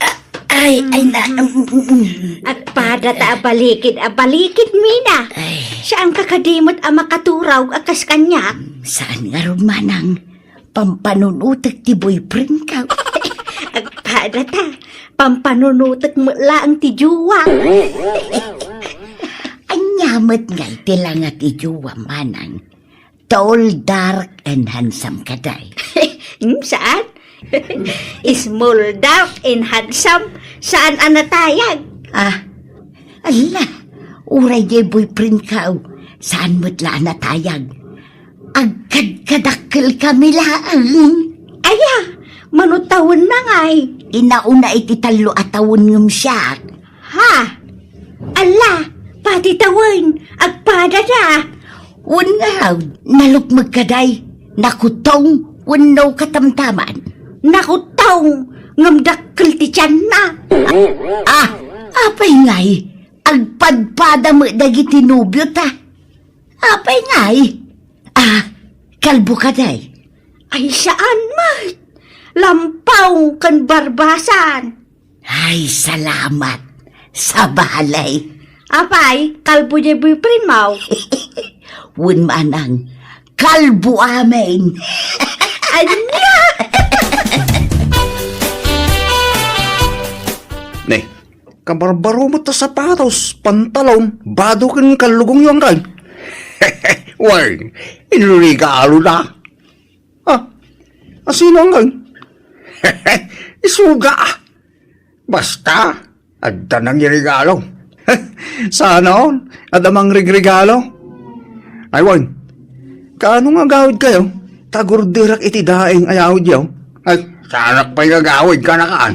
Ah, ay, ay na. Mm, mm, mm. Agpada ta a balikid, a balikid, Mina. Ay. Saan ka kadi met a makaturaw a kas kaniak? Saan ngarud, manang? Pampanunutek ti boyfriend ko. Agpada ta, pampanunutek met laeng ti jowa. Ania met ngay ti langa ti jowa, manang? Tall, dark, and handsome kadi? Hmm, saan? Small, dark, and handsome, saan a natayag? Ah, ala, uray diay boyfriend ko, saan met la a natayag? Agkadkadakkel kami laeng. Aya, mano tawenna ngay? Inauna iti tallo a tawen ngem siak. Ha? Alla, padi tawen, agpadada. Wen ngarud, nalukmeg kadi, nakutong wenno katamtaman? Nakutong, ngem dakkel ti tianna. Ah, apay ngay, agpadpada met dagiti nobiota. Apay ngay? Ah, kalbo kadi? Ay, saan met. Lampaw ken barbasan. Ay, salamat. Sabali. Apay, kalbo diay boyfriend mo? Wen manang, kalbo amin. Ania? Ne, kabarbaro met ta sapatos, pantalon, bado ken kallugongyo, anggaw. Wen, inregalo na. Ah, asino, anggaw? Isuga. Basta, adda nangiregalo. Saan, adda mangregregalo? Ay, wen, kaano nga agawidkayo? Tagurderak iti daing a yaawidyo. Ay, saanak pay nga agawid, kanakaan.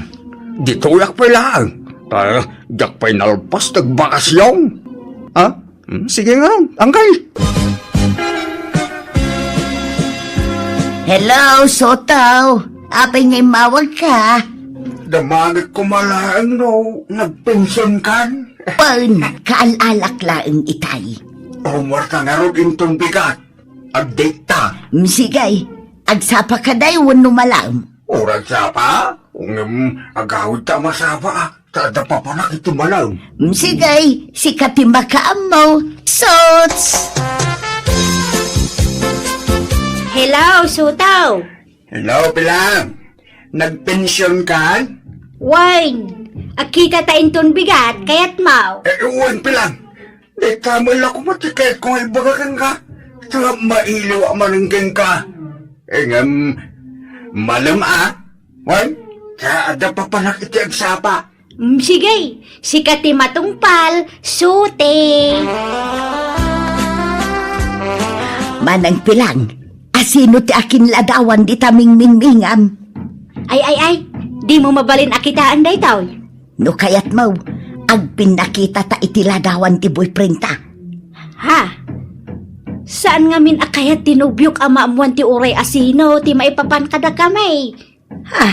Ditoyak pay laeng. Ta, diak pay nalpas ti agbakasyon. Ha? Hmm, sige nga, anggaw. Hello, Soto. Apay nga immawagka? Damagek koma laeng no nagpensionkan. Wen, kaal-alak laeng itay. Ummuarta ngarud inton bigat. Update ta. Mm, sige. Agsapa kadi wenno malaem? Uray agsapa, ngem agawidta a masapa, ah. Ta adda papanak iti malaem. Mm, sige, sika ti makaammo. Sots! Hello, Soto. Hello, Pilang. Nagpensionkan? Wen, agkita ta inton bigat, kayatmo? Eh, wen, Pilang. Dayta met la koma ti kayatko nga ibaga kenka. Ta mailiw a manen kenka. Eh, ngem, malem a. Wen, ta adda papanak iti agsapa. Mm, sige, sika ti matungpal, Sote. Manang Pilang, asino ti akinladawan dita mingmingmingam? Ay, ay, ay, dimo mabalin a kitaen daytoy. No kayatmo, agpinnakita ta iti ladawan ti boyfriend ta. Ha? Saan ngamin a kayat ti nobiok a maammuan ti uray asino ti maipapan kadakami? Ha?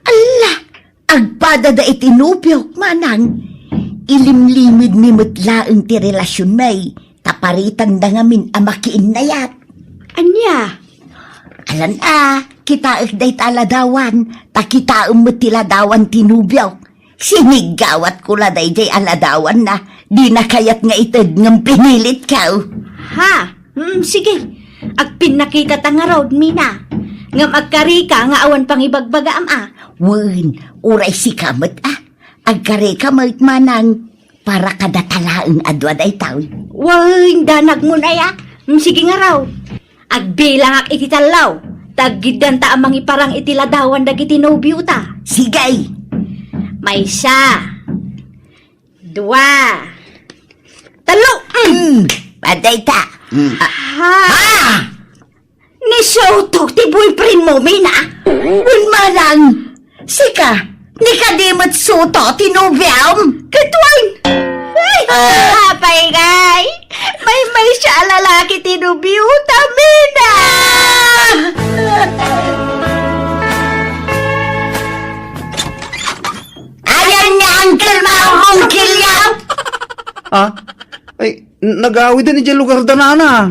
Alla, agpada da iti nobiok, manang. Ilimlimedmi met laeng ti relasionmi, ta paritanda ngamin a makiinnayat. Ania? Alan a, kitaek dayta a ladawan, ta kitaem met ti ladawan ti nobiok. Siniggawatko la daydiay a ladawanna, dina kayat nga ited ngem pinilitko. Ha? Mm, sige. Agpinnakitata ngarud, Mina. Ngem agkarika nga awan pangibagbagaam a. Wen, uray sika met a. Agkarika met manang para kadata laeng a dua daytoy. Wen, danagmon aya. Mm, sige ngarud. Agbilangak iti tallo. Ta aggiddanta a mangiparang iti ladawan dagiti nobiota. Sige. Maysa. Dua. Tallo. Mm. Mm, adda ita. Mm. Ha? Ha? Ni Soto ti boyfriend mo, Mina? Wen manang. Sika, ni kadi met Soto ti nobiom? Ket wen. Ay, ah, apay ngay. Maymaysa a lalaki ti nobiota, Mina. Ayan nga uncle mo, Uncle Yao. Ah? Ay, n-, nagawiden idiay lugar da nana.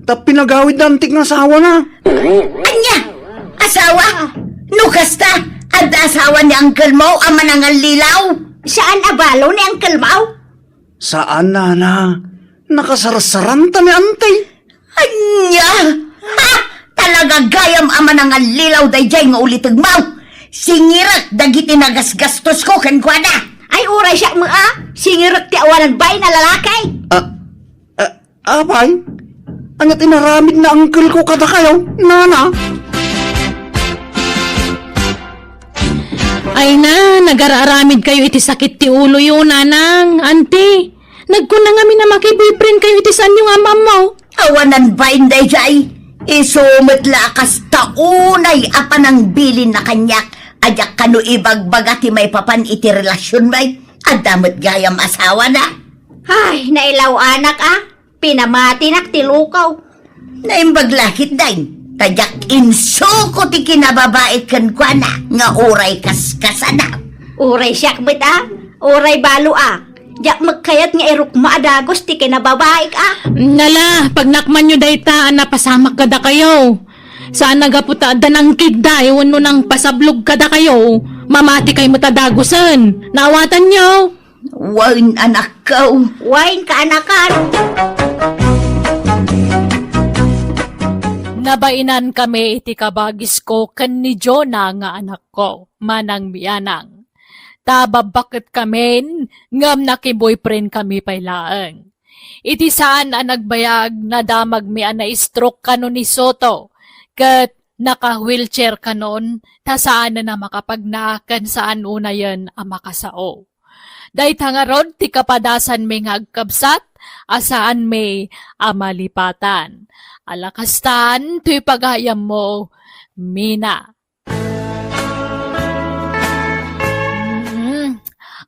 Ta pinagawid da antik nga asawana. Ania? Asawa? No kasta, adda asawa ni uncle mo a manangallilaw? Saan a balo ni uncle mo? Saan, nana. Nakasarsaranta ni auntie. Ania? Ha? Talaga gayam a manangallilaw daydiay nga ulitegmo. Singirek dagiti nagasgastosko kenkuana. Ay, uray siak met a. Singirek ti awanan bain a lalaki. Ah, ah, apay? Ania ti inaramid ni uncle ko kadakayo, nana? Ay na, nagar-aramid kayo iti sakit ti ulo yo, nanang, auntie. Nagkuna ngamin a maki-boyfriend kayo iti saanyo nga am-ammo. Awanan bain daydiay. Isu met la a kasta unay a panangbilinna kaniak a diak kano ibagbaga ti maipapan iti relasionmi. Adda met gayam asawana. Ay, nailaw-anak a. Pinamatinak ti lukaw. Naimbag la ketdin, ta diak insuko ti kinababaik kenkuana nga uray kaskasana. Uray siak met a, uray balo a. Diak met kayat nga irukma a dagus ti kinababaik a. Nala, pagnakmanyo dayta a napasamak kadakayo. Saan a gapu ta adda nangkidday wenno nangpasablog kadakayo, mamati kay met a dagusen. Naawatanyo? Wen, anakko. Wen, kaanakan. Nabainan kami iti kabagisko ken ni Jonah nga anakko, manang mianang. Ta babbaket kamin, ngem nakiboyfriend kami pay laeng. Iti saan a nagbayag, nadamagmi a na-stroke kano ni Soto, ket naka-wheelchair kanon, ta saanen a makapagna ken saan unayen a makasao. Dayta ngarud ti kapadasanmi nga agkabsat a saanmi a malipatan. Ala kastan, toy pagayammo, Mina. Mm.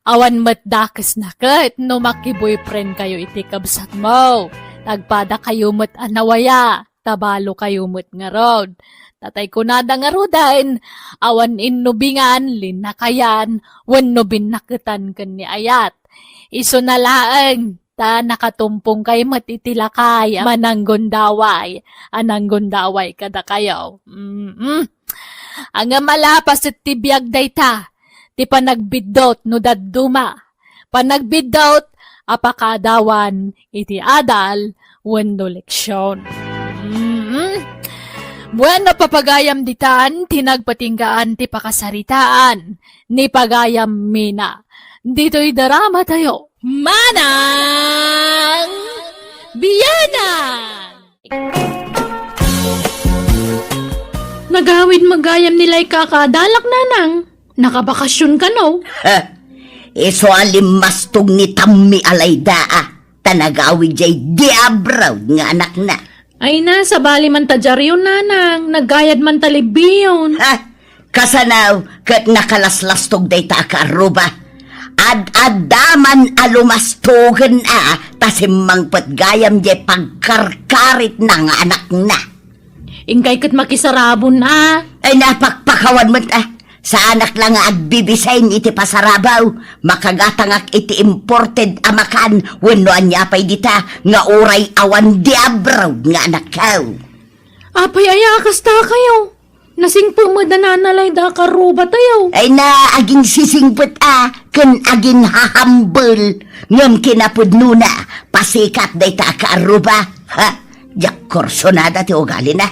Awan met dakesna ket no makiboyfriend kayo iti kabsatmo. Nagpada kayo met a nawaya. Tabalo kayo met ngarud. Tatay kunada ngaruden, awan innubingan, linnakayan, wenno binnaketan ken ni ayat. Isuna laeng, ta nakatumpong kay met iti lakay a mananggundaway, a nanggundaway kadakayo. Mm-mm. Ngem ala paset ti biag dayta, ti panagbiddut no dadduma. Panagbiddut a pakaadawan iti adal wenno leksion. Mm. Bueno, papagayam ditan ti nagpatinggaan ti pakasaritaan ni pagayam Mina. Ditoy drama tayo. Manang Bianang! Nagawid met gayam ni Laika a kaadalak, nanang. Nakabakasyon kano? Ha? Isu a limmastog ni Tammi a Layda a, ta nagawid jay diabra nga anakna. Ay na, sabali man ta diaryon, nanang. Naggayad man ta libbiyon. Ha? Kasano ket nakalaslastog dayta a kaarruba? Ad-adda man a lumastogen a, ta simmangpet gayam jay pagkarkaritna nga anakna. Inkay ket makisarabon a. Ay, napakpakawan met a. Saanak la nga agbibisin iti pasarabaw, makagatangak iti imported a makan wenno ania pay dita nga uray awan di abroad nga anakkaw. Apay aya a kasta kayo? Nasingpet met da Nana Layda a karrubatayo. Ay na, aginsisingpet a, ken aginhahambel, ngem kinapudnona, pasikat dayta a kaarruba. Ha? Diak kursonada ti ugalina.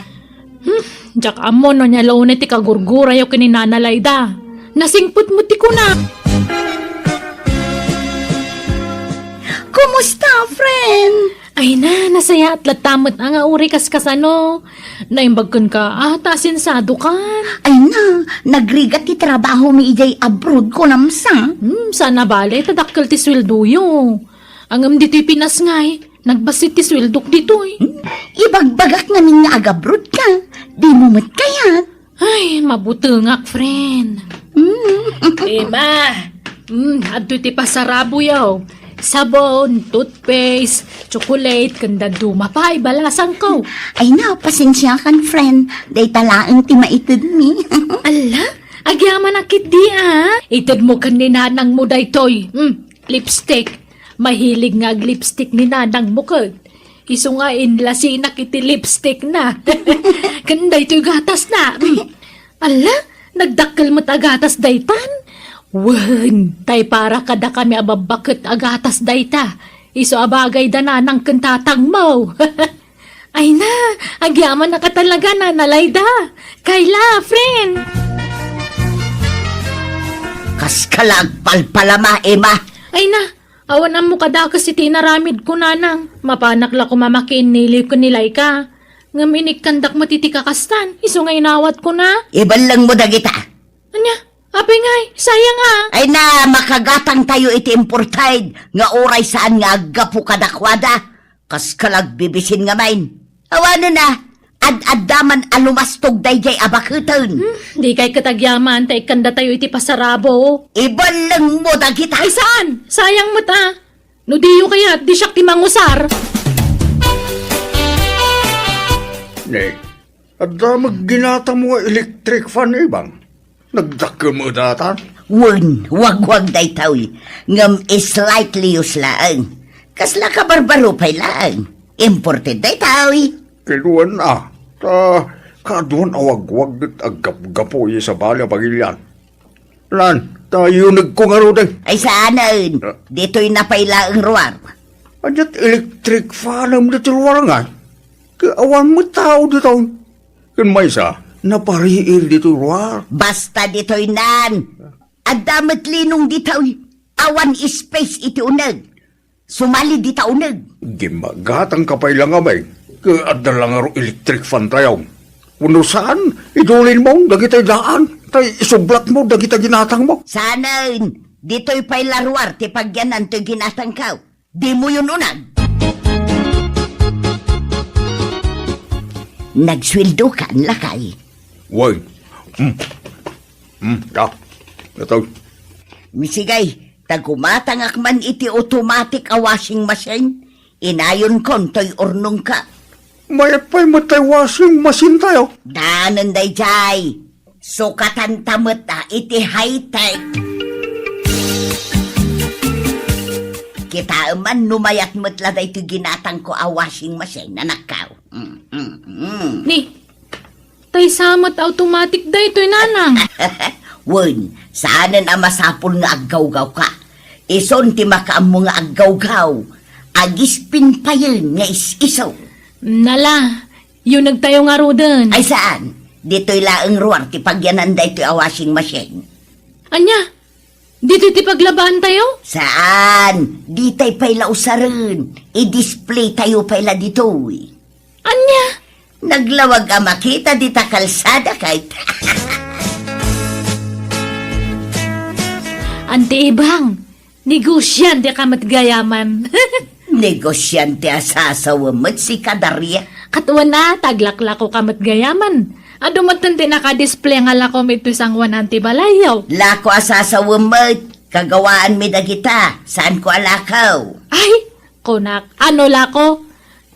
Hmm, diak ammo no ania la unay ti kagurgurayo ken ni Nana Layda. Nasingpet met ti kuna. Kumusta, friend? Ay na, nasayaat latta met a nga uray kas kasano. Naimbag kenka, a, ta asensadokan. Ay na, nagrigat ti trabahomi idiay abroad, kunam sa. Hmm, saan a bale, ta dakkel ti sueldoyo. Ngem ditoy Pinas ngay, nagbassit ti sueldok ditoy. Hmm, ibagbagak ngamin nga agabroad ka. Dimo met kayat. Ay, mabutengak, friend. Mm. Emma, mm, adtoy ti pasaraboyo. Sabon, toothpaste, chocolate, ken dadduma pay, balasangko. Ay na, pasensiakan, friend. Dayta laeng ti maitedmi. Ala, agyamanak ketdi, a. Itedmo ken ni nanangmo daytoy. Mm, lipstick. Mahilig nga ag-lipstick ni nanangmo ket. Isu nga inlasinak iti lipstickna. Ken daytoy gatasna. Mm. Ala, nagdakkel met a gatas daytan? Wen, tay para kadakami a babbaket a gatas dayta. Isu a bagay da nanang ken tatangmo. Ay na, agyamanak a talaga, Nana Layda. Kayla, friend. Kaska la agpalpalama, Emma. Ay na, awan ammo kadakes iti inaramidko, nanang. Mapanak la koma makiinniliw ken ni Laika. Ngem inikkandak met iti kakastan, isu nga inawatko na. Ibellengmo dagita. Ania? Apay ngay, sayang a. Ay na, makagatangtayo iti imported nga uray saan nga aggapu kadakuada. Kaska la agbibisin ngamin. Awanen a, ad-adda man a lumastog daydiay a baketen. Hmm, dikay ket agyaman ta ikkandatayo iti pasarabo. Ibellengmo dagita. Ay saan? Sayang met a. No diyo kayat, di siak ti mangusar. Ne, adda met ginatangmo nga electric fan, Ibang? Nagdakkel met daytan? Wen, wagwag daytoy. Ngem slightly used laeng. Kasla kabarbaro pay laeng. Imported daytoy. Ket wen a, ta kaaduan a wagwag ket aggapgapu iti sabali a pagilian. Lan, ta yunegko ngaruden. Ay saanen. Ah. Ditoy na pay laeng ruar. Adiat electric fanem ditoy ruar ngay. Ket awan met tao ditoy. Ken maysa, napariir ditoy ruar. Basta ditoy nan. Adda met linong ditoy. Awan space iti uneg. Sumali dita uneg. Gimmagatangka pay la ngamin, ket adda la ngarud electric fan tayo. Wenno saan, idulinmo dagiti daan, tay isublatmo dagiti ginatangmo. Saanen, ditoy pay la ruar ti pagyanan toy ginatangko. Dimoyon uneg. Nagsueldokan, lakay? Wen. Hmm. Hmm, da. Ito. Misigay, ta gumatangak man iti automatic a washing machine, inayonkon toy urnongko. Mayat pay met tay washing machine tayo. Danen daydiay. Sukatanta met a iti high-tech. Kitaem man no mayat met la daytoy ginatangko a washing machine, anakko. Mm, mm, mm. Ni, tay sa met automatic daytoy, nanang. Wen, saanen a masapul nga aggawgawka. Isun ti makaammo nga aggawgaw. Agispin payen nga is-iso. Nala, yunegtayo ngaruden. Ay saan? Ditoy laeng ruar ti pagyanan daytoy a washing machine. Ania? Ditoy ti paglabaantayo? Saan? Ditay pay la usaren. I-display tayo pay la ditoy. Ania? Naglawag a makita dita kalsada kayta. Anti Ibang, negosiante ka met gayaman. Negosiante a sasawem met sika, Daria. Ket wen a, ta aglaklako ka met gayaman. Adu met ti naka-display nga lakom iti sangoanan ti balayyo. Lako a sasawem met, kagawaanmi dagita, saanko a lako. Ay, kunak, ano lako?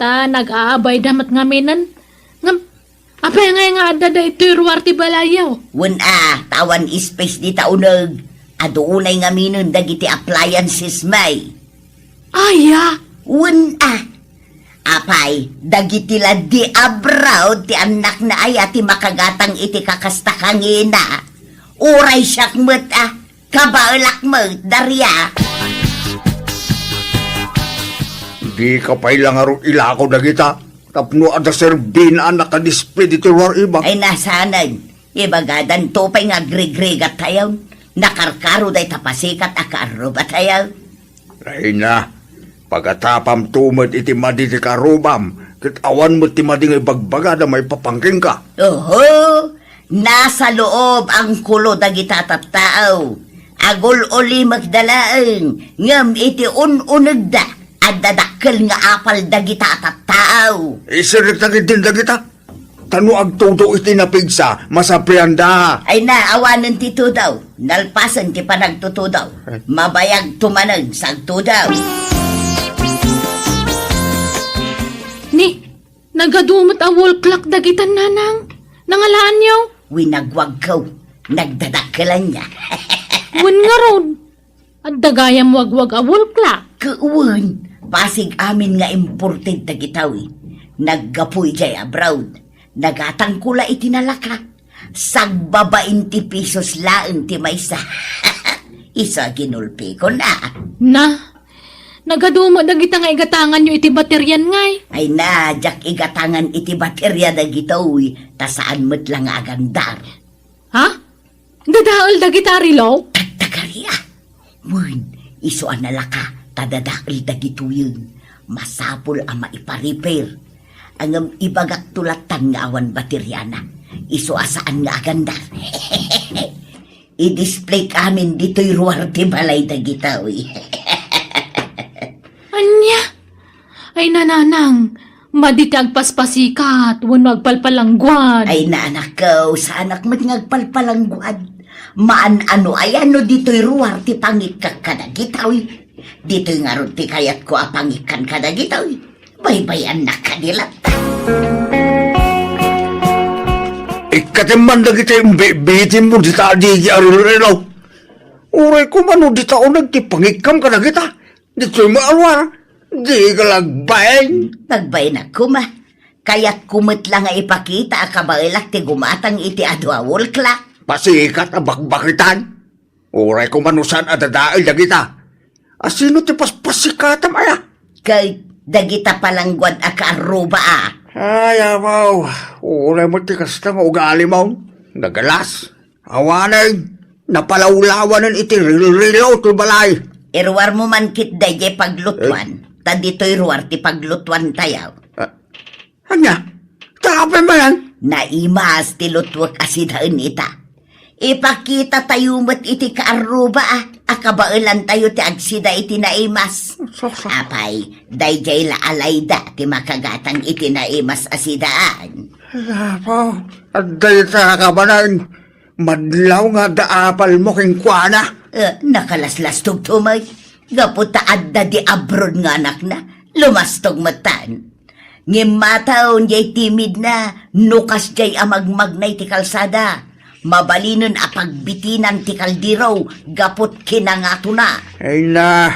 Ta nag-aabayda met ngaminen. Ngem, Apay ngay nga adda daytoy ruar ti balayyo? Wen a, ta awan space dita uneg. Adu unay ngaminen dagiti appliances, may. Aya? Wen a. Apay, dagiti la di abroad ti annakna aya ti makagatang iti kakasta kangina. Uray siak met a, kabaelak met, Daria. Dika pay la ngarud ilako dagita, tapno adda serbina a nakadisplay ditoy ruar, Ibang. Ay, nasanen. Ibagadanto pay nga agrigrigat tayo. Nakarkaro dayta pasikat a kaarrubatayo. Ay na, pagatapamto met iti madi ti karubam, ket awan met ti madi nga ibagbagada maipapan kenka. Oho, nasa loob angkulo dagita tattao. Agul-ulimekda laeng, ngem iti un-unegda, adda dakkel nga apal dagita tattao. Isirrekta ketdin dagita. Ta no agtudo iti napigsa, masaprianda. Ay na, awanen ti tudo. Nalpasen ti panagtutudo. Ay. Mabayagto manen sa agtudo. Ni, nagadu met a wall clock dagitan, nanang. Nangalaanyo? Winagwagko. Nagdadakkelannya. Wen ngarud. Adda gayam wagwag a wall clock. Ket wen, pasig amin nga imported dagitoy. Naggapu idiay abroad. Nagatangko la iti nalaka. Sagbabain ti pesos laeng ti maysa. Isu a ginulpikon a. Na, nagadu met dagita nga igatanganyo iti baterian ngay. Ay na, diak igatangan iti bateria dagitoy, ta saan met la nga agandar. Ha? Dadael dagita relo? Tagtagari a. Wen, isu a nalaka ta dadael dagitoyen. Masapul a maipa-repair. Ngem ibagakto lattan nga awan bateriana. Isu a saan nga agandar. I-display amin ditoy ruar ti balay dagitoy. Ania? Ay, nanang, madi ti agpaspasikat wenno agpalpalangguad. Ay, nanakko, saanak met nga agpalpalangguad. Maan-ano aya no ditoy ruar ti pangikkak kadagitoy. Ditoy ngarud ti kayatko a pangikkan kadagitoy. Baybay-annak kadi latta. Ikkatem man dagiti imbibitinmo dita adigi a relo-relo. Uray koma no dita uneg ti pangikkam kadagita. Ditoy maaruar, di ka lagbain. Nagbain koma. Kayatko met la nga ipakita a kabaelak ti gumatang iti adu a wall clock. Pasikat a bakbakitan. Uray koma no saan a dadael dagita. Asino ti paspasikatam aya? Kay dagita palangguad a kaarruba a. Ay, abaw. Uray met ti kasta nga ugali mo. Nagalas. Awanen, napalawlawanen iti relo-relo ti balay. Iruarmo man ket daydiay paglutuan, eh, ta ditoy ruar ti paglutuan tayo. Ah, ania? Ta apay manen? Naimas ti lutuek a sidaen ita. Ipakita tayo met iti kaarruba a, a kabaelan tayo ti agsida iti naimas. Sus, sus. Apay, daydiay la alayda ti makagatang iti naimas a sidaan. Apo, adda ita kabanan. Madlaw nga adda apalmo kenkuana. Eh, nakalaslastog to, may. Gapu ta adda di abroad nga anakna, lumastog metten. Ngem mataon jay timidna, no kasjay a magmagna iti kalsada. Mabalinen a pagbitinan ti kaldero, gaput kinangatona. Ay na,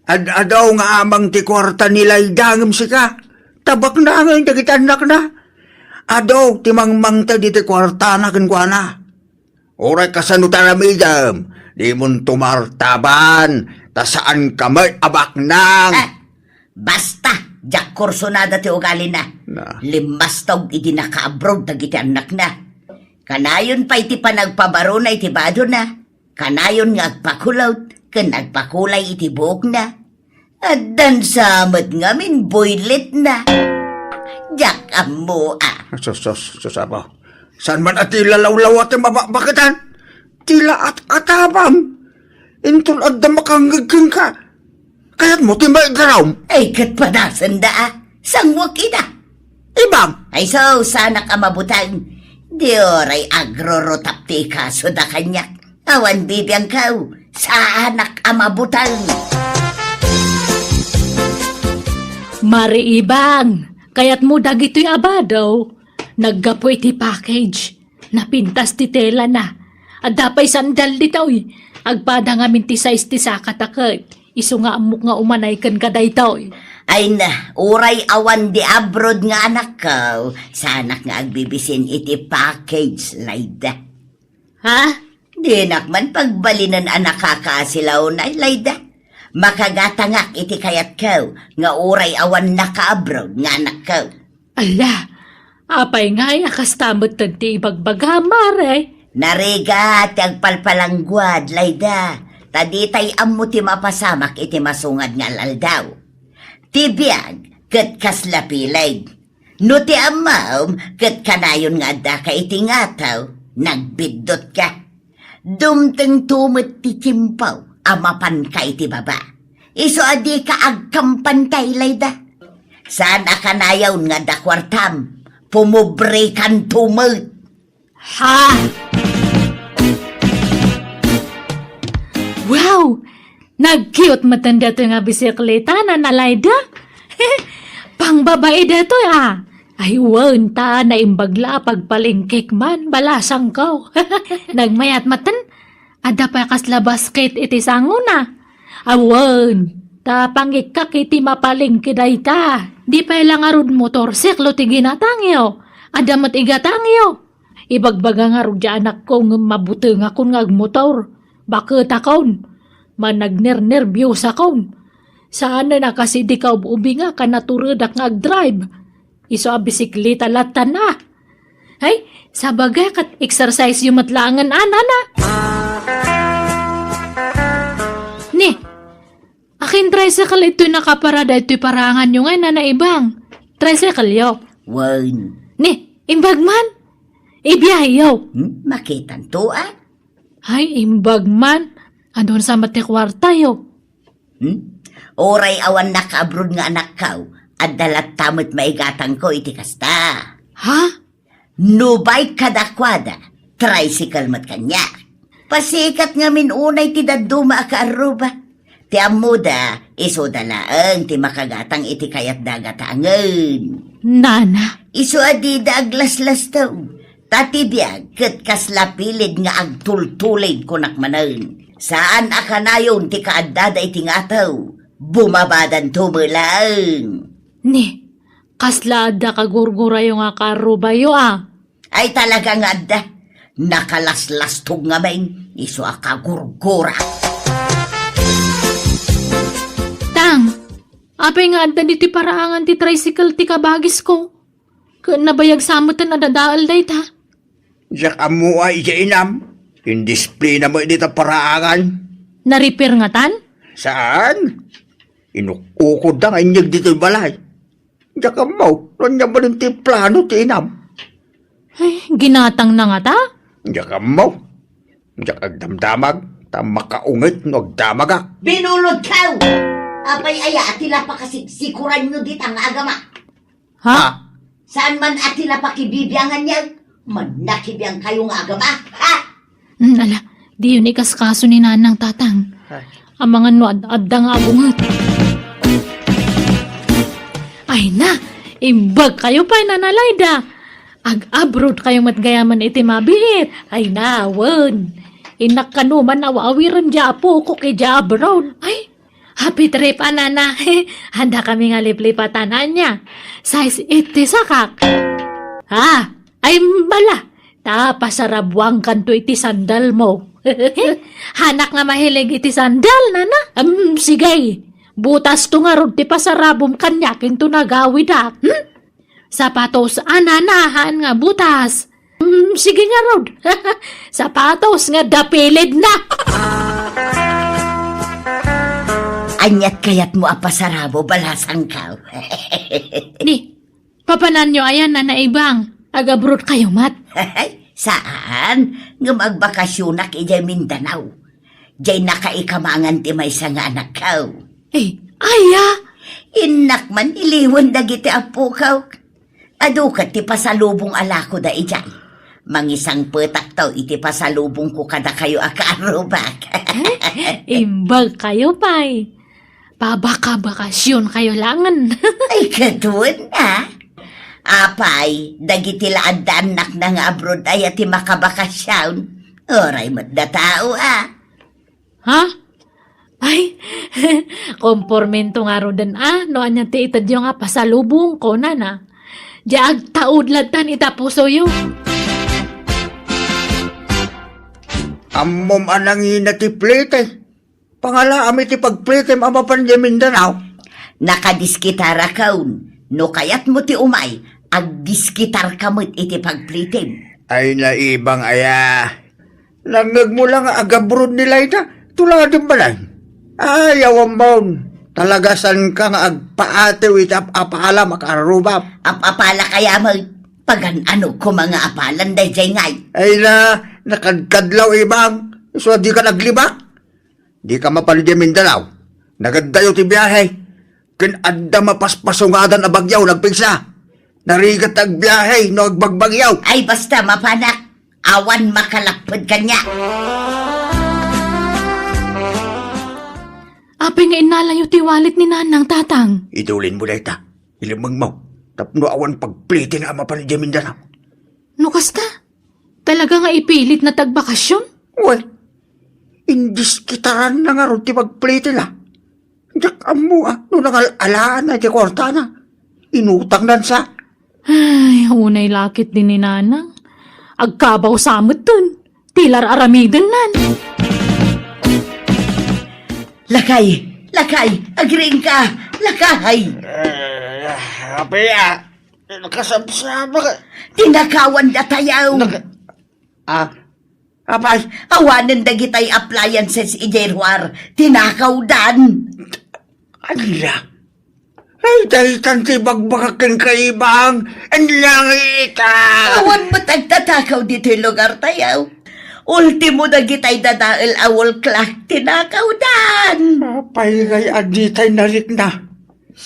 ad-adaw nga amang ti kuarta ni Layda ngem sika. Tabakna ngay dagiti annakna. Adu ti mangmangted iti kuartana kenkuana. Uray kasano ti aramidem, dimon tumartaban, ta saanka met a baknang. Ah, basta, diak kursunada ti ugalina. Na. Limmastog idi nakaabroad dagiti annakna. Kanayon pay ti panagpabarona iti badona. Kanayon nga agpakulot ken agpakulay iti buokna. Addan sa met ngamin buylitna. Diak ammo a. Sus, sus, sus, apo. Saan man a ti lalawlawa ti mabakbaketan? Ti laat-atabam. Inton adda makangngeg kenka, kayatmo ti maidarum? Ay, ket padasenda a. Sanguak ida. Ibang. Ay, so, sanak a mabutang. Di oray agrurutap ti ikaso da kaniak. Awan bibiangkaw, saanak a mabutang. Mari Ibang, kayatmo dagitoy a bado? Naggapu iti package, napintas ti telana. Adda pay sandal ditoy. Agpada ngamin ti size ti sakata ket isu nga ammok nga umanay kenka daytoy. Ay na, uray awan di abroad nga anakko, saanak nga agbibisin iti package, Layda. Ha? Dinak man pagbalinen a nakakaasilaw, Layda. Makagatangak iti kayatko nga uray awan nakaabroad nga anakko. Ala, apay ngay a kasta metten ti ibagbagam, Mare? Narigat ti agpalpalangguad, Layda, ta ditay ammo ti mapasamak iti masungad nga al-aldaw. Ti biag ket kasla pileg. No ti ammom ket kanayon nga addaka iti ngato, nagbiddotka. Dumtengto met ti tiempo a mapanka iti baba. Isu a dika agkampantay, Layda. Saan a kanayon nga adda kuartam, pumobrekanto met. Ha? Wow! Nag-cute metten daytoy nga bisikleta, Nana Layda. Pangbabai daytoy, a. Ay, wen, ta naimbag la a pagpalengkek man, balasangko. Nagmayat metten, adda pay kasla basket iti sangona. Awan, ta pangikkak iti mapalengke dayta. Di pay la ngarud motorsiklo ti ginatangyo. Adda met igatangyo. Ibagbaga ngarud ti anakko ngem mabutengakon nga agmotor. Baketakon. Managnernerbiosakon. Saanen a kas idi kaub-ubingak a naturedak nga agdrive. Isu a bisikleta lattan a. Ay, sabagay ket exercise-yo met laengen, a, Nana. Ni, akin tricycle itoy nakaparada itoy paraanganyo ngay, Nana Ibang? Tricycle-yo? Wen. Ni, imbag man? Ibiayyo? Hmm, makitanto, a? Ay, imbag man. Adun sa met ti kuartayo? Hmm? Uray awan nakaabroad nga anakko, adda latta met maigatangko iti kasta. Ha? No bike kadakuada, tricycle met kaniak. Pasikat ngamin unay ti dadduma a kaarruba. Ti ammoda, isuda laeng ti makagatang iti kayatda a gatangen. Nana. Isu a dida aglaslastog. Ta ti biag ket kasla piled nga agtultulid, kunak manen. Saan a kanayon ti kaaddada iti ngato, bumabadanto met laeng. Ni, kasla adda kagurgurayo nga kaarrubayo, a? Ay, talaga nga adda. Nakalaslastog ngamin, isu a kagurgura. Tang, apay nga adda ditoy paraangan ti tricycle ti kabagisko? Ket nabayag sa metten a dadael dayta. Diak ammo a idiay inam. Indisplina met dita paraangan. Nariper ngatan? Saan? Inuk-ukodda nga inyeg ditoy balay. Diak ammo, no ania manen ti plano ti inam. Ay, ginatangna ngata? Diak ammo. Diak agdamdamag, ta makaunget no agdamagak. Binulodkayo! Apay aya a ti la pakasiksikuranyo dita nga agama? Ha? Ha? Saan man a ti la pakibibianganyo? Mannakibiangkayo nga agama, ha? Hmm, ala, diyo ni kaskaso ni Nanang, Tatang. Ay. Amangan no ad-, adda nga abunget. Ay na, imbagkayo pay, Nana Layda. Ag-abroadkayo met gayamen iti mabiit. Ay na, wen. Innak kano man aw-awiren diay apokok idiay abroad. Ay, happy trip a, Nana. Adda kami nga liplipatan ania. Size eight ti sakak. Ha? Ay, bala. Ta pasarabuangkanto iti sandalmo. Hanak nga mahilig iti sandal, Nana. Em, sige. Butasto ngarud ti pasarabum kaniak inton agawidak. Hmm? Sapatos a, Nana, haan nga butas. Hmm, sige ngarud. Sapatos nga dapilidna. Aniat kayatmo a pasarabo, balasangko? Ni, papananyo aya, Nana Ibang? Ag-abroadkayo met? Saan, ngem agbakasionak idiay Mindanao. Diay nakaikamangan ti maysa nga anakko. Eh, aya? Innak man iliwen dagiti appoko. Adu ket ti pasalubong a lakoda idiay. Mangisangpetakto iti pasalubongko kadakayo a kaarrubak. Eh, imbagkayo pay. Pabakabakasionkayo laengen. Ay, ket wen a. Apay, dagiti la addaannakna nga abroad aya ti makabakasyon? Uray met da tao, a. Ha? Ay, kompormento ngaruden a, no ania ti itedyo nga pasalubong, kunana. Diay agtaud lattan ita pusoyo. Ammom a nangina ti plete. Pangalaam iti pagplitem a mapan idiay Mindanao. Nakadiskitaraken. No kayatmo ti umay, agdiskitarka met iti pagplitem. Ay, naibang aya. Nangngegmo la nga agabroad ni Laida, tuladem balay. Ay, awan maon. Talaga saanka nga agpaatiw iti ap-apalam a karrubak. Ap-apalak aya met. Pagan-ano koma nga apalan daydiay ngay? Ay na, nakadkadlaw, Ibang. Isu a dika naglibak. Dika mapan idiay Mindanao. Nagaddayo ti biahe. Ken adda mapaspasungadan a bagyo nagpigsa. Narigat ti agbiahe no agbagbagyo. Ay, basta mapanak. Awan makalapped kaniak. Apay nga innalayo ti wallet ni Nanang, Tatang? Idulinmo dayta. Ilemmengmo. Tapno awan pagplete a mapan idiay Mindanao. No kasta, talaga nga ipilit na ti agbakasyon? Wen, indiskitaranna ngarud ti pagplitina. Diak ammo a no nangal-alaanna iti kuartana. Inutangnan sa. Ay, unay la ketdi ni Nanang. Agkabaw sa metten. Ti la ar-aramidennan. Lakay, lakay, agriingka, lakay. Eh, apay a, nakasabsabak. Tinakawan datayo. Naka-, ah, apay? Awanen dagitay appliances idiay ruar. Tinakawdan. Ala. Ay, daytan ti ibagbagak kenka, Ibang. Ania ngay ita? Awan met agtatakaw ditoy lugartayo. Ultimo dagitay dadael a wall clock tinakawdan. Apay ngay a ditay narikna?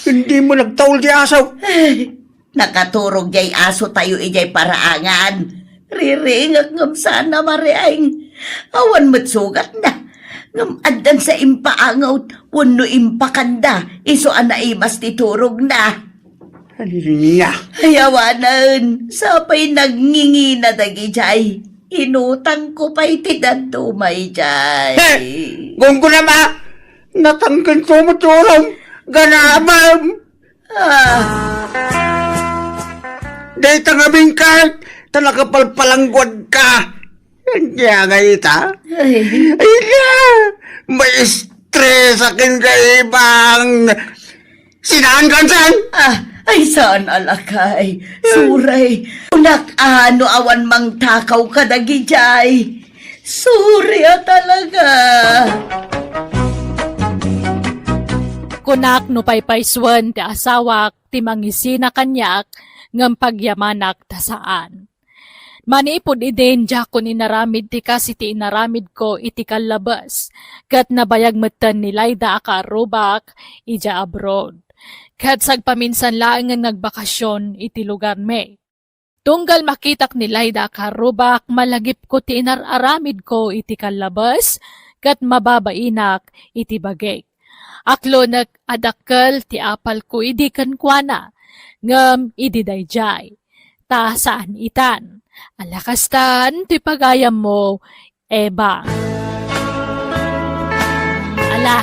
Dimo nagtaul ti aso. Ay, nakaturog jay asotayo idiay paraangan. Riringek ngem saan a marieng. Awan met sugatna. Ngem addan sa impaangot wenno impakanda isu a naimas ti turogna. Ania? Ay, awanen, sapay nagngingina dagidiay. Inutangko pay ti dadduma idiay. He! Gunggonam a! Natangken to met ti urom! Ganabem! Ah. Dayta ngamin ka, ta nakapalpalangguadka. Ania ngay ita? Ay. Ay na, maistresaken ka, Ibang. Sinaankan saan? Ah, ay, saan a lakay? Suray. Kunak, ano, awan mangtakaw kadagidiay. Sorry a talaga. Kunak no paypaysuen ti asawak ti mangisina kaniak ngem pagyamanak ta saan. Manipud idin, diakon inaramid ti kas iti inaramidko iti kallabes, ket nabayag metten ni Laida a kaarrubak idiay abroad. Ket sagpaminsan laengen nga agbakasyon iti lugarmi. Tunggal makitak ni Laida a kaarrubak, malagipko ti inar-aramidko iti kallabes, ket mababainak iti bagik. Aklonek a dakkel ti apalko idi kenkuana, ngem idi daydiay, ta saan itan. Ala kastan ti pagayammo, Ebang. Ala,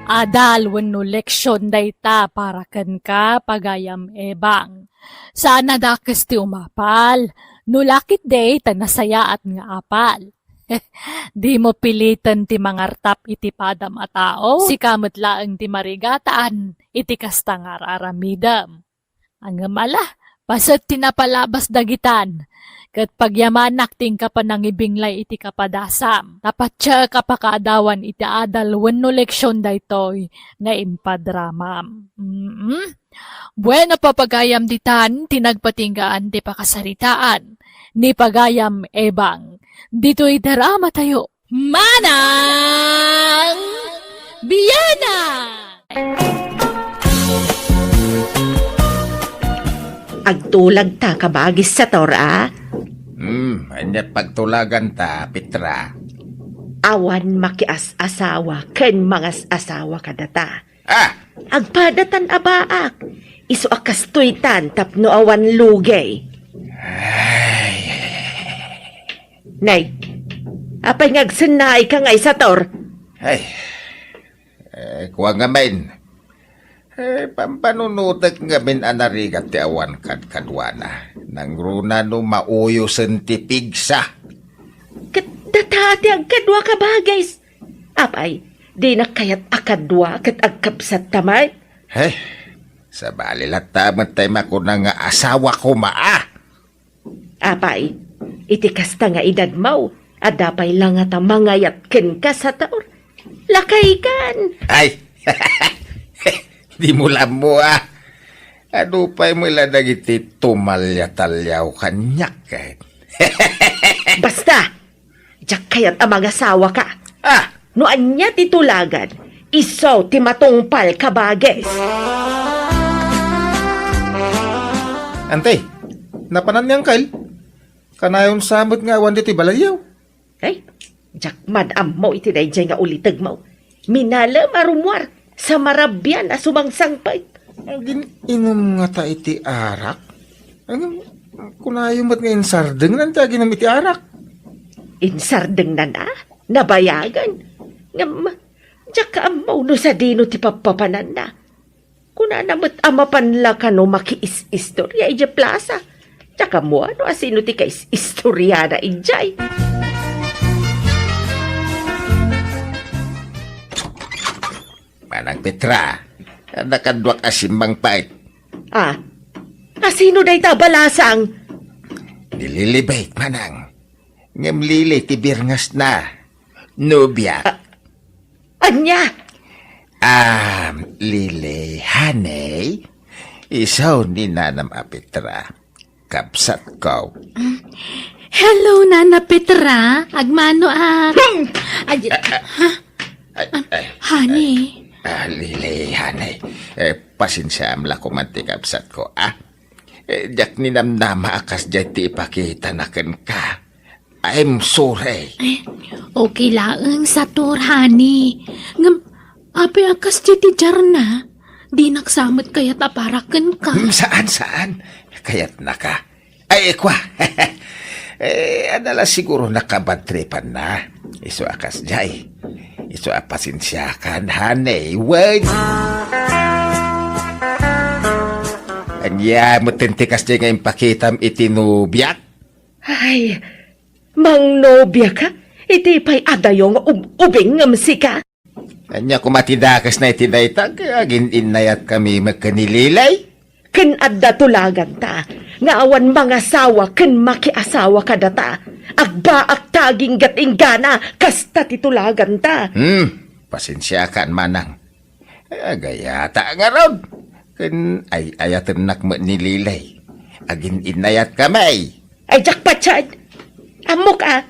adal wenno leksion dayta para kenka, pagayam Ebang. Saan a dakes ti umapal. No lakit day, ta nasayaat nga apal. Dimo piliten ti mangartap iti padam a tao. Sika met laeng ti marigataan iti kasta nga ar-aramidem. Ngem ala, paset ti napalabas dagitan, ket pagyamanak ti inka panangibinglay iti kapadasam. Ta patiek a pakaadawan iti adal wenno leksion daytoy nga imparamidam. Mm. Bueno, papagayam ditan ti nagpatinggaan ti pakasaritaan ni pagayam Ebang. Ditoy dramatayo. Manang Biana! Agtulag ta, kabagis, Sator, a? Hmm, ania pagtulaganta, Petra? Awan makias-asawa ken mangas-asawa kadata. Ah! Agpadatan a baak. Isu a kastoytan tapno awan lugay. Ay, Nay, apay nga agsennaayka nga isator? Ay, eh, kua ngamin. Eh, pampanunotek ngamin a narigat ti awan kadkaduana. Nangruna no mauyosen ti pigsa. Ket data ti agkadua ka bagis. Apay, dinak kayat a kadua ket agkabsatta met? He, sabali latta met tay makuna nga asawa koma, a. Apay, iti kasta nga edadmo, adda pay la ngata mangayat kenka, sator? Lakaykan! Ay! Dimo la ammo, a. Adu pay met la dagiti tumalia-taliaw kaniak, ket. Basta! Diak kayat a mangasawaka. Ah! No ania ti tulagan, isu ti matungpal ka bagis. Ante, napanan ni Angkel? Kanayon sa met nga awan ditoy balayyo. Ay, diak man ammo iti daydiay nga ulitegmo. Minalem a rummuar, sa marabian a sumangsangpet. Agin-inum ngata iti arak? Ngem, kunayo met nga insardengnan ti aginum iti arak. Insardengnan a? Nabayagen. Ngem, diak ammo no sadino ti pappapananna. Kunana met a mapan la kano makiis-istoria idiay plasa. Diak ammo no asino ti kais-istoriana idiay. Manang Petra, adda kaduak a simmangpet. Ah, asino dayta a balasang? Ni Lily Beth, manang. Ngem Lily ti birngesna. Nobia. Ah, ania? Ah, Lily, honey. Isu ni Nanam a Petra. Kabsatko. Hello, Nana Petra. Agmano a... Hmm! Ay, ha? Ay, ay, Honey. Ah, Lily, honey. Eh, pasensiaam la koma ti kabsatko, a. Eh, diak ninamnama a kasdiay ti ipakitana kenka. I'm sorry. Eh, okay laeng, sator, honey. Ngem, apay a kasdiay ti diarna? Dinak sa met kayat a para kenka. Hmm, saan, saan? Kayatnaka. Ay, kua. Eh, adda la siguro nakabadtripanna. Isu a kasdiay. Isu a pasensiakan, honey. Wen. Ania met ti kasdiay nga impakitam iti nobiak? Ay, mangnobiaka? Iti pay adayo nga ub-, ubing ngem sika? Ania koma ti dakesna iti dayta, agin-innayatkami met ken ni Lily? Ken adda tulaganta nga awan mangasawa ken makiasawa kadata. Agbaakta aginggat inggana, kasta ti tulaganta. Hmm, pasensiakan, manang. Agayata ngarud. Ken ay-ayatennak met ni Lily. Agin-innayatkami. Ay, diak patien. Ammok a,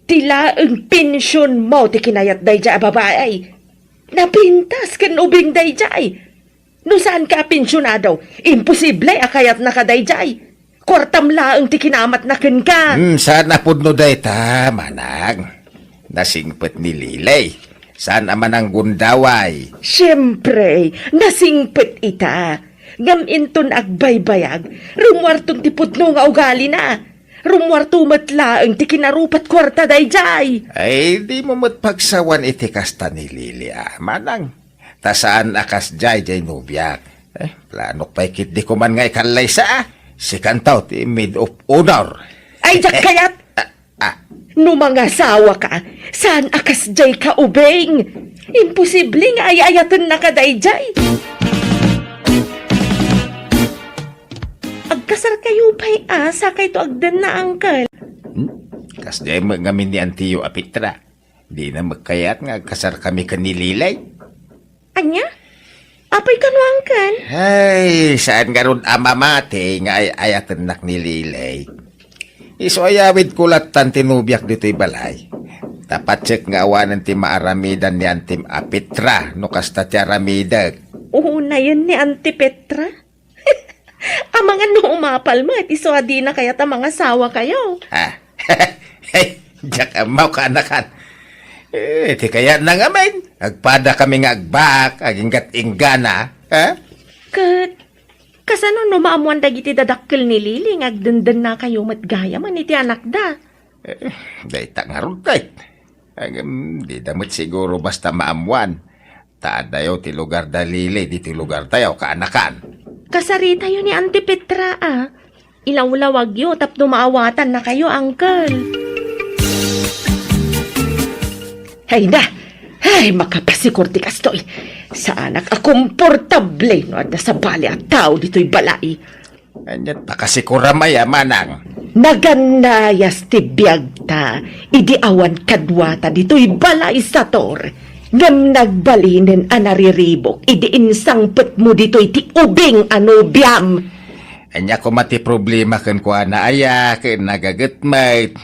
ti laeng pensionmo ti kinayat daydiay a babai. Napintas ken ubing daydiay. No saanka a pensionado, imposible a kayatnaka daydiay. Kuartam laeng ti kinamatna kenka. Hmm, saan a pudno dayta, manang. Nasingpet ni Lily. Saan a mananggundaway. Siempre, nasingpet ita. Ngem inton agbaybayag, rummuarton ti pudno nga ugalina. Rummuarto met laeng ti kinarupat kuarta daydiay. Ay, dimo met pagsawan iti kasta ni Lily, a, manang. Ta saan a kasdiay diay nobiak. Eh, planok pay ketdi koman nga ikallaysa, a. Sikanto ti maid of honor. Ay, diak kayat! Ah, ah. No mangasawaka, saan a kasdiay ka ubing? Imposible nga ay-ayatennaka daydiay. Agkasarkayo pay a, sakayto agdenna, uncle. Hmm? Kasdiay met ngamin ni antiyo a Petra. Dina met kayat nga agkasarkami ken ni Lily. Ania? Apay kano, uncle? Ay, saan ngarud a mamati nga ay-ayatennak ni Lily. Isu a yawidko lattan ti nobiak ditoy balay. Ta patsek nga awanen ti maaramidan ni Antim a Petra no kasta ti aramidek. Unayen ni Auntie Petra? Amangan no umapal met, isu a dina kayat a mangasawakayo. Ah, hey, diak ammo kaanakan. Eh, ti kayatna ngamin, agpadakami nga agbaak, aginggat inggana, ha? Ket, Kasano no maammuan dagiti dadakkel ni Lily nga agdendennakayo met gayamen iti anakda? Eh, dayta ngarud, ket. Ngem, dida met siguro basta maammuan. Ta addayo ti lugar da Lily ditoy lugartayo, kaanakan. Kasaritayo ni Auntie Petra, a. Ilawlawagyo tapno maawatannakayo, Uncle. Hay na! Ay, makapasikor ti kastoy. Saanak a komportable no adda sabali a tao ditoy balay. Ania't pakasikuram aya, manang? Nagannayas ti biagta idi awan kaduata ditoy balay, Sator. Ngem nagbalinen a nariribuk idi insangpetmo ditoy ti ubing a nobiam. Ania koma ti problema kenkuana aya ken nagaget met?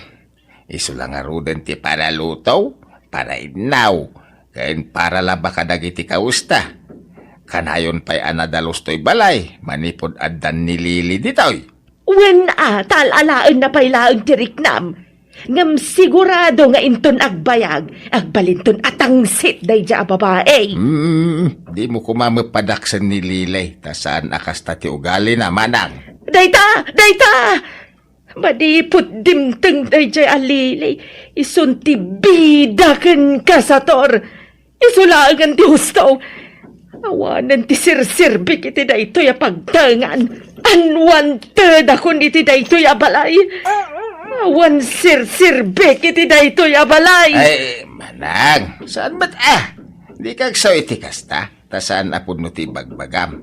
Isu la ngaruden ti paraluto, parainnaw, ken paralaba kadagiti kawesta. Kanayon pay a nadalus toy balay manipud addan ni Lily ditoy. Wen a, ta al-alaenna pay laeng ti riknam. Ngem sigurado nga inton agbayag, agbalinton a tangsit daydiay a babai. Hmm, dimo koma met padaksen ni Lily, ta saan a kasta ti ugalina, manang. Dayta! Dayta! Manipud dimteng daydiay a Lily, isun ti bida kenka, Sator. Isu laengen ti husto. Awanen ti serserbik iti daytoy a pagtengan. Unwantedakon iti daytoy a balay. Awan serserbik iti daytoy a balay. Ay, manang, saan met a? Dika agsaw iti kasta. Ta saan a pudno ti ibagbagam.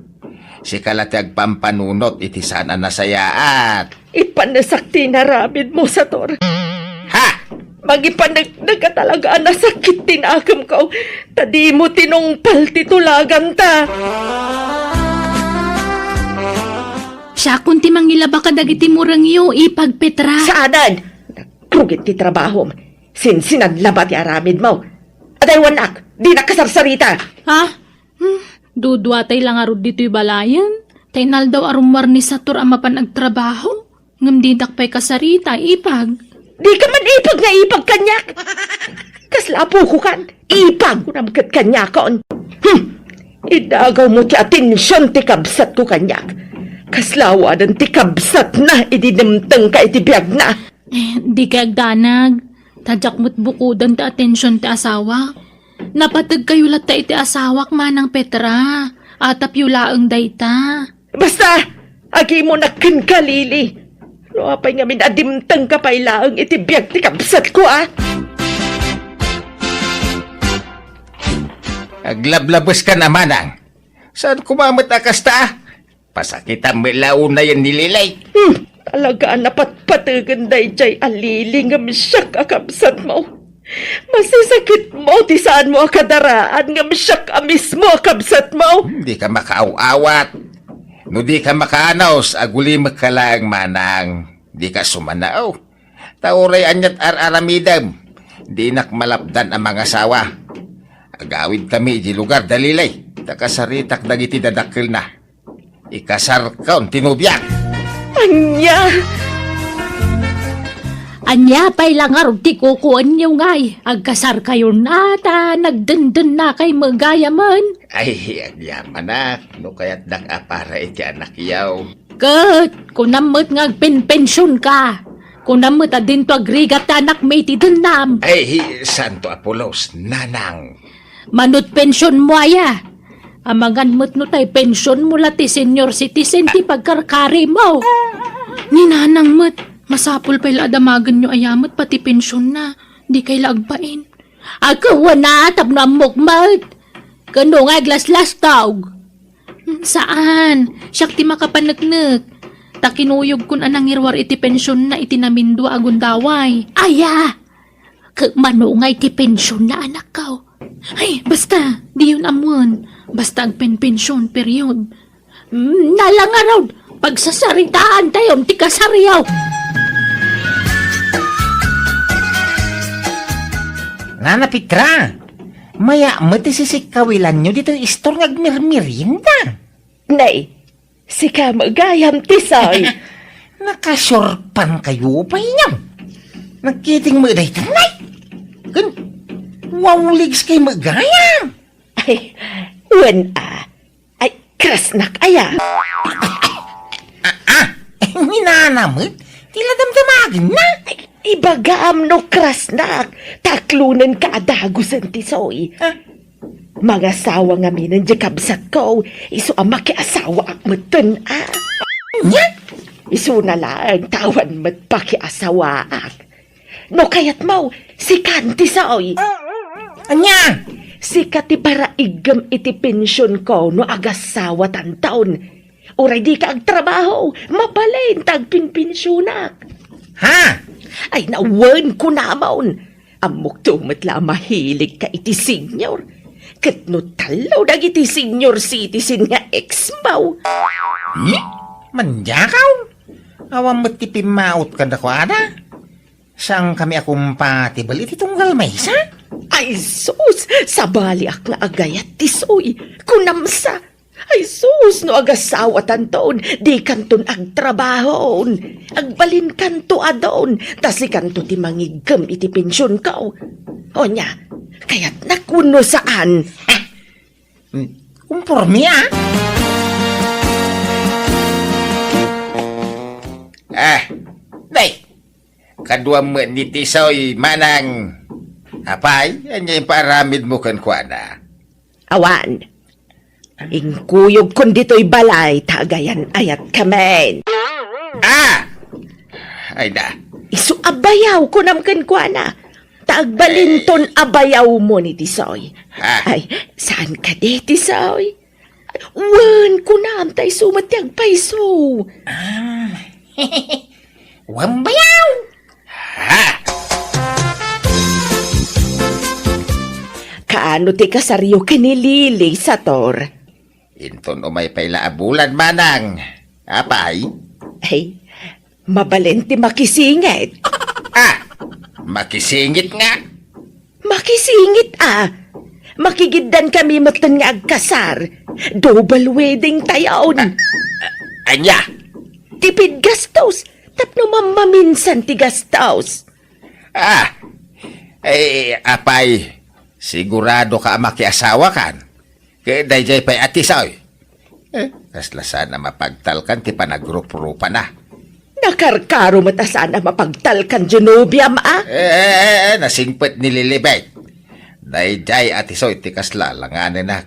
Sika la ti agpampanunot iti saan a nasayaat. Ipanesak ti inaramidmo, Sator. Ha? Mangipaneknek a talaga a nasakit ti nakemko, ta dimo tinungpal ti tulaganta. Siakon ti mangilaba kadagiti murengyo, Ipag Petra. Saanen! Nagrugit ti trabahom. Sinsinan labat ti aramidmo. Adaywannak, dinak kasarsarita. Ha? Hmm, duduatay la ngarud ditoy balayen. Ta inaldaw a rummuar ni Sator a mapan agtrabaho. Ngem didak pay kasarita, Ipag. Dika man ipag nga ipag kaniak. Kasla apokokan, ipag kunam ket kaniakon. Hmm. Idagawmo ti atension ti kabsatko kaniak. Kasla awanen ti kabsatna idi dimtengka iti biagna. Eh, dika agdanag. Ta diak met bukoden ti atension ti asawak. Napateg kayo latta iti asawak, Manang Petra. Atapyo laeng dayta. Basta, agimonak kenka, Lily. No apay ngamin a dimtengka pay laeng iti biag ti kabsatko, a? Aglablabeska, manang. Saan koma met a kasta? Pasakitam met la unayen ni Lily. Hmm, talaga a napatpategen daydiay a Lily ngem siak a kabsatmo. Masisakitmo ti saanmo a kadaraan ngem siak a mismo a kabsatmo. Hmm, dika makaaw-awat. No dika makaanus, agulimekka laeng, manang. Dika sumanaw. Ta uray ania't ar-aramidem, dinak malapdan a mangasawa. Agawidkami idiay lugar da Lily, ta kasaritak dagiti dadakkelna. Ikasarkon ti nobiak. Ania? Ania pay la ngarud ti kukuenyo ngay? Agkasarkayon a ta nagdendennakay met gayamen. Ay, agyamanak, no kayatdak a para iti anakyo. Ket kunam met nga agpenpensionka. Kunam met a dinto agrigat ti anakmi iti dennam. Ay, santo a pulos, nanang. Mano't pensionmo aya? Amangan met no tay pensionmo la ti senior citizen ti pagkarkarimo. Ni nanang met, masapul pay la a damagenyo aya met pati pensionna. Dikay la agbain. Agkuana tapno ammok met. Ken no nga aglaslastog. Hmm, saan? Siak ti makapaneknek. Ta kinuyogkon a nangiruar iti pensionna iti namindua a gundaway. Aya! Ket mano nga iti pensionna, anakko? Ay, basta, diyon ammoen. Basta agpenpension, period. Hmm, nalangarod, pagsasaritaantayon ti kasaryo. Nana Petra, maya met ti sisikkawilanyo ditoy istor nga agmirmirienda. Nay, sika met gayam ti say. Nakasurpan kayo pay niya. Nagkiting met dayta, nay. Ken, wawligs kay met gayam. Ay, wen a. Ay, krasnak aya. Ni nana met, ti la damdamagenna. Ibagam no krasnak, ta aklonenka a dagusen, Tisoy. Ah. Mangasawa ngamin diay kabsatko, isu a makiasawaak metten, a. Nya? Isuna laeng ta awan met pakiasawaak. No kayatmo, sikan, Tisoy. Ania? Sika ti paraiggem iti pensionko no agasawatanton. Uray dika agtrabaho, mabalin ta agpinpensionak. Ha? Ay, nawen, kunamon. Ammokto met la a mahiligka iti senior. Ket no tallo dagiti senior citizen nga ex-mo. Hmm? Mandiakaw? Awan met ti pimmaot kadakuada. Saankami a compatible iti tunggal maysa? Ay sus, sabaliak nga agayat, Tisoy. Kunam sa. Ay sus, no agasawatanton, dikanton agtrabahon. Agbalinkanto adun, ta sikanto ti mangiggem iti pensionko. Ania, kayatnak wenno saan? Ha? Hmm, kumporme, a. Ah, day. Kaduam met ni Tisoy, manang. Apay, ania impaaramidmo kenkuana? Awan. Inkuyogkon ditoy balay ta agayan-ayatkamin. Ah! Ay na. Isu a bayaw, kunam kenkuana. Ta agbalinton a bayawmo ni Tisoy. Ha? Ay, saan kadi, Tisoy? Wen, kunam, ta isu met ti agpayso. Ah. Wen bayaw! Ha? Kaano ti kasaryo ken ni Lily, Sator? Inton umay pay la a bulan, manang. Apay? Ay, mabalin ti makisingit. Ah! Makisingit nga? Makisingit, a. Makigiddan kami metten nga agkasar. Double wedding tayon. A-, a-, ania? Tipid gastos. Tapno mammaminsan ti gastos. Ah! Eh, apay, sigurado ka a makiasawakan? Ket daydiay pay a Tisoy. Eh, kasla saan a mapagtalkan ti panagruprupana. Nakarkaro met a saan a mapagtalkan, Genobiam, a? Eh, eh, eh, eh, nasingpet ni Lilibet. Daydiay a Tisoy ti kasla alanganenak.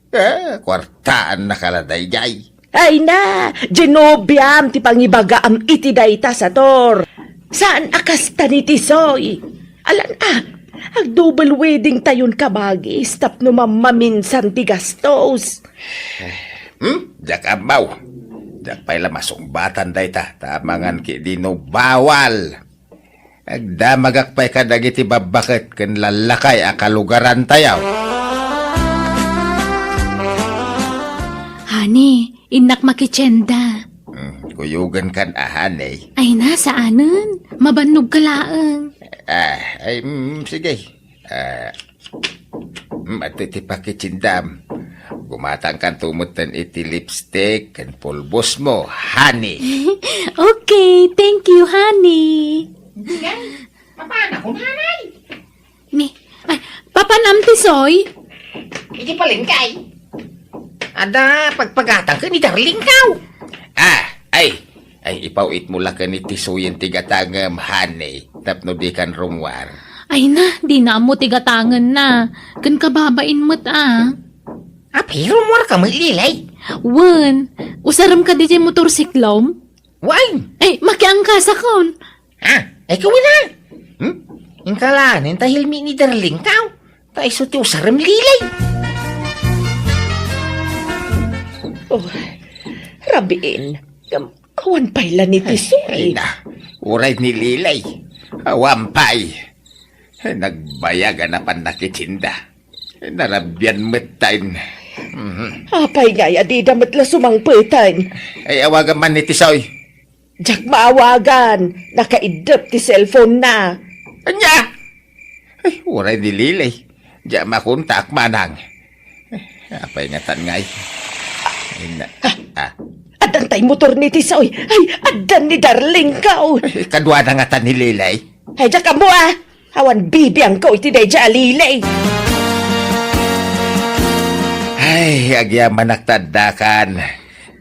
Eh, kuartaannaka la daydiay. Ay na, Genobiam ti pangibagaam iti dayta, Sator. Saan a kasta ni Tisoy. Alan a, ag-double wedding tayon kabagis tapno mammaminsan ti gastos. Hmm? Diak ammo. Diak pay la masungbatan dayta, ta amangan ketdi no bawal. Agdamagak pay kadagiti babbaket ken lallakay a kalugarantayo. Honey, innak makitienda. Hmm, kuyogenkan a, honey. Ay na, saanen. Mabannogka laeng. Ah, ay, mm, sige. Ah, mm, adtoy ti pakitiendam. Gumatangkanto metten iti lipstick ken pulbosmo, honey. Okay, thank you, honey. Diay, papanakon, honey. Ni, ay, papanam, Tisoy? Iti palengke. Adda pagpagatang ken ni darlingko. Ah, ay, ay, ipaw-itmo la ken ni Tisoyen ti gatangem, honey, tapno dikan rummuar. Ay na, dina ammo ti gatangenna. Ken kababain met, a. Apay, rummuarka met, Lilay? Wen, usarem kadi diay motorsiklom? Wen. Ay, makiangkasakon. Ah, ay, kawina. Hmm? Inka laeng ta helmet ni darlingko. Ta isu ti usarem, Lilay. Oh, rabiin. Ngem awan pay la ni Tisoy. Ay, ay na. Uray ni Lilay. Awan pay. Nagbayag a napan nakitienda. Narabian met tayon. Mhm. Apay ngay a dida met la sumangpeten? Ay, awagan man ni Tisoy. Diak maawagan. Nakaiddep ti cellphone na. Ania? Ay, uray ni Lily. Diak makontak, manang. Apay ngatan ngay? Ay, na, ah. Addan tay motor ni Tisoy. Ay, addan ni darlingko. Ay, kaduana ngatan ni Lily. Ay, diak ammo, a. Awan bibiangko iti daydiay a Lily. Ay, agyamanak ta addakan.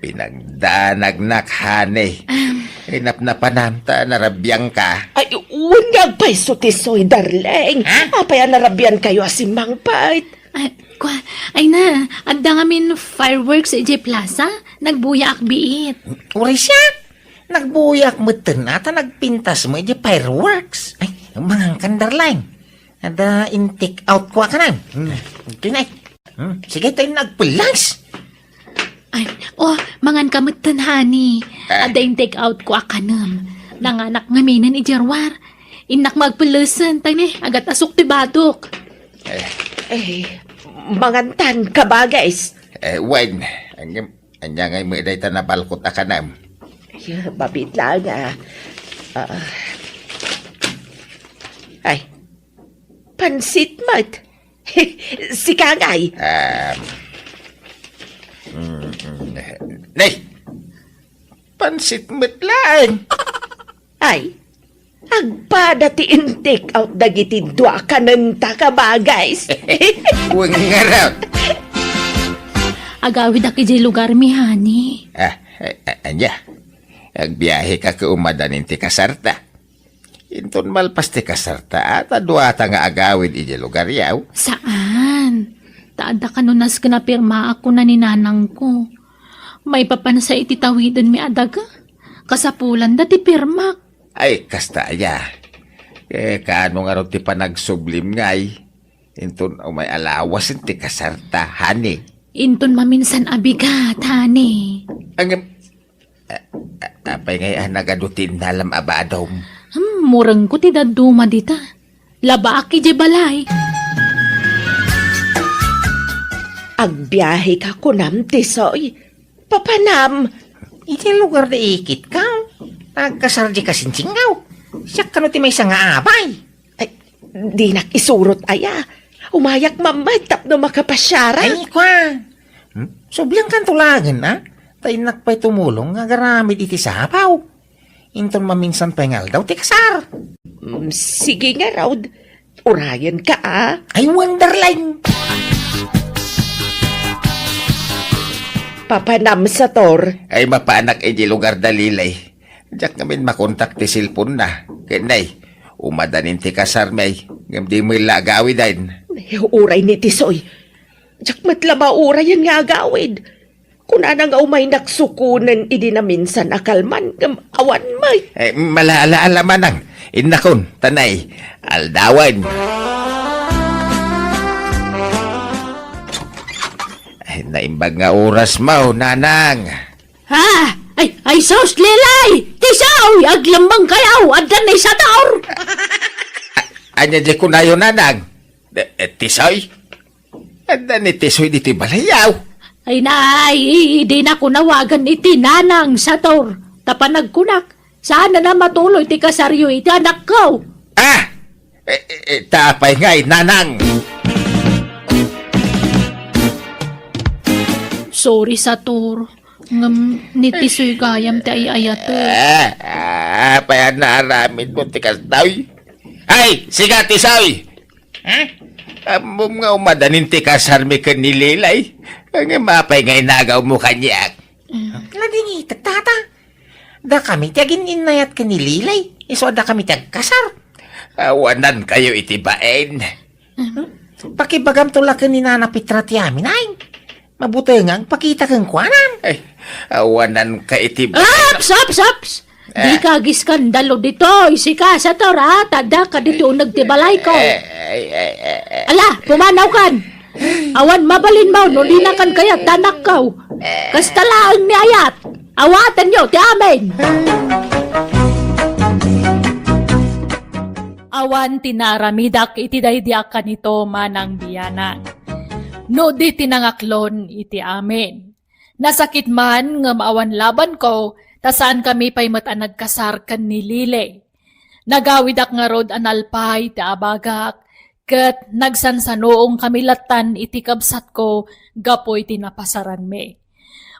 Pinagdanagnak, honey. Am. Ay, napnapanam ta narabiangka. Ay, wen nga agpayso ti soy, darling. Ha? Apay a narabiankayo a simmangpet? Ay, kwa, ay na, adda ngamin fireworks idiay plaza. Nagbuyaak biit. Uray siak, nagbuyaak metten a ta nagpintas met idiay fireworks. Ay, mangankan, darling. Adda in-take out ko a kanem. Hmm, okay na. Hmm, sige, tayo nagpulas. Ay, oh, manganka metten, honey. Ah. Adda in-take out ko a kanem. Nanganak ngaminen idiay ruar. Innak magpelesen, tay ni, agat asuk ti badok. Eh. Eh, mangantan, kabagis. Eh, wen, anya, anya ngay met dayta nabalkot a kanem? Ay, mabiit laeng, ah. Ah. Ay, pansit met. Sika ngay. Um, mm, mm, nay, pansit met laeng. Ay, agpada ti in-take out dagiti dua a kanenta, kabagis. Wen ngarud. Agawidak idiay lugarmi, honey. Ah, a-, a-, ania? Agbiaheka ket umadanin ti kasarta? Inton malpas ti kasarta, ta duata nga agawid idiay lugaryo. Saan? Ta adda kano nasken a pirmaak, kuna ni nanangko. Maipapan sa iti tawidenmi a daga. Kasapulanda ti pirmak. Ay, kasta aya. Eh, kaano ngarud ti panagsublim ngay? Inton umay a lawasen ti kasarta, honey. Inton maminsan a bigat, honey. Ang, a-, a-, apay ngay a nagadu ti innalam a badom? Hmm, murengko ti dadduma dita. Labaak idiay balay. Agbiaheka kunam, Tisoy. Papanam. Iti lugar da ikitka, agkasar di kasinsingaw. Siak kano ti maysa nga abay. Ay, dinak isurot aya. Umayak mammet tapno makapasiarak. Ay, kwa. Hmm? Subliankan to laengen, a? Ta innak pay tumulong nga agaramid iti sapaw. Inton maminsan pay nga aldaw ti kasar. Mm, sige ngarud. Urayenka, a? Ay, wonderline! Papanam, Sator. Ay, mapaanak iti lugar da Lilay. Diak ngamin makontak ti cellphone na. Ken nay, umadanin ti kasarmi, ngem di met la agawiden. Uray ni Tisoy. Diak met la maurayen nga agawid. Kunana nga umaynak sukonen idi naminsan a kalman, ngem awan met. Eh, malaalaala manang. Innakon, ta nay, aldawen. Ay, naimbag nga oras mo, nanang. Ha? Ay, ay, sus, Lilay! Tisoy! Aglemmengkayo! Adda ni Sator! A-, ania di kunayo, nanang? Eh, eh, Tisoy? Adda ni Tisoy ditoy balayyo. Ay, nay, dinak nawagan iti nanang, Sator. Ta panagkunak, saan a matuloy ti kasaryo iti anakko. Ah! Eh, eh, eh, ta apay ngay, nanang? Sorry, Sator. Ngem ni Tisoy gayam ti ay-ayatek. Ah, ah, apay a naaramidmo ti kastoy? Ay, sika, Tisoy! Hmm? Ammom nga umadanin ti kasarmi ken ni Lilay. Ngem apay nga inagawmo kaniak? Mm. Nadingitek, tata. Dakami ti agin-innayat ken ni Lilay. Isu a dakami ti agkasar. Awanankayo iti bain. Mm. Pakibagamto la ken ni Nana Petra ti amin, ay. Mabutengan, pakita kenkuana. Ay, awananka iti bain. Aps, aps, aps! Eh. Dika agiskandalo ditoy, sika, Sator, a? Ta addaka ditoy uneg ti balayko. Eh, eh, eh, eh, eh. Ala, pumanawkan. Awan mabalinmo no dinakan kayat ti anakko. Kasta laeng ni ayat. Awatenyo ti amin. Awan ti naaramidak iti daydi a kanito, manang bianang, no di ti nangaklon iti amin. Nasakit man ngem awan labanko, ta saankami pay met a nagkasar ken ni Lily. Nagawidak ngarud a nalpay ti abagak, ket nagsansanoongkami lattan iti kabsatko gapu iti napasaranmi.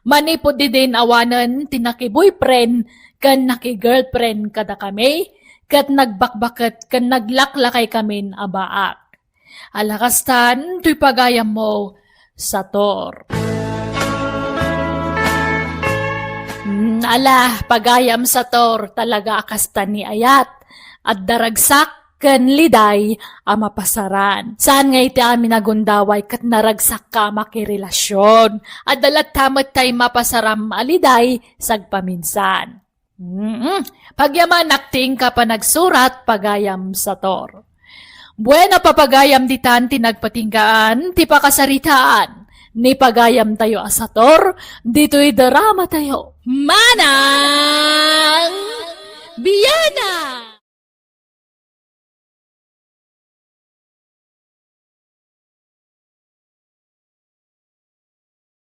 Manipud idin awanen ti naki-boyfriend ken naki-girlfriend kadakami, ket nagbakbaket ken naglaklaykamin a baak. Ala kastan, toy pagayammo, Sator. Ala, pagayam Sator, talaga a kasta ni ayat. Adda ragsak ken liday a mapasaran. Saan nga iti amin a gundaway ket naragsakka a makirelasion. Adda latta met tay mapasaram a liday sagpaminsan. Mm-mm. Pagyamanak ti inka panagsurat, pagayam Sator. Bueno, papagayam ditan ti nagpatinggaan ti pakasaritaan ni pagayamtayo a Sator ditoy drama tayo. Manang Biana!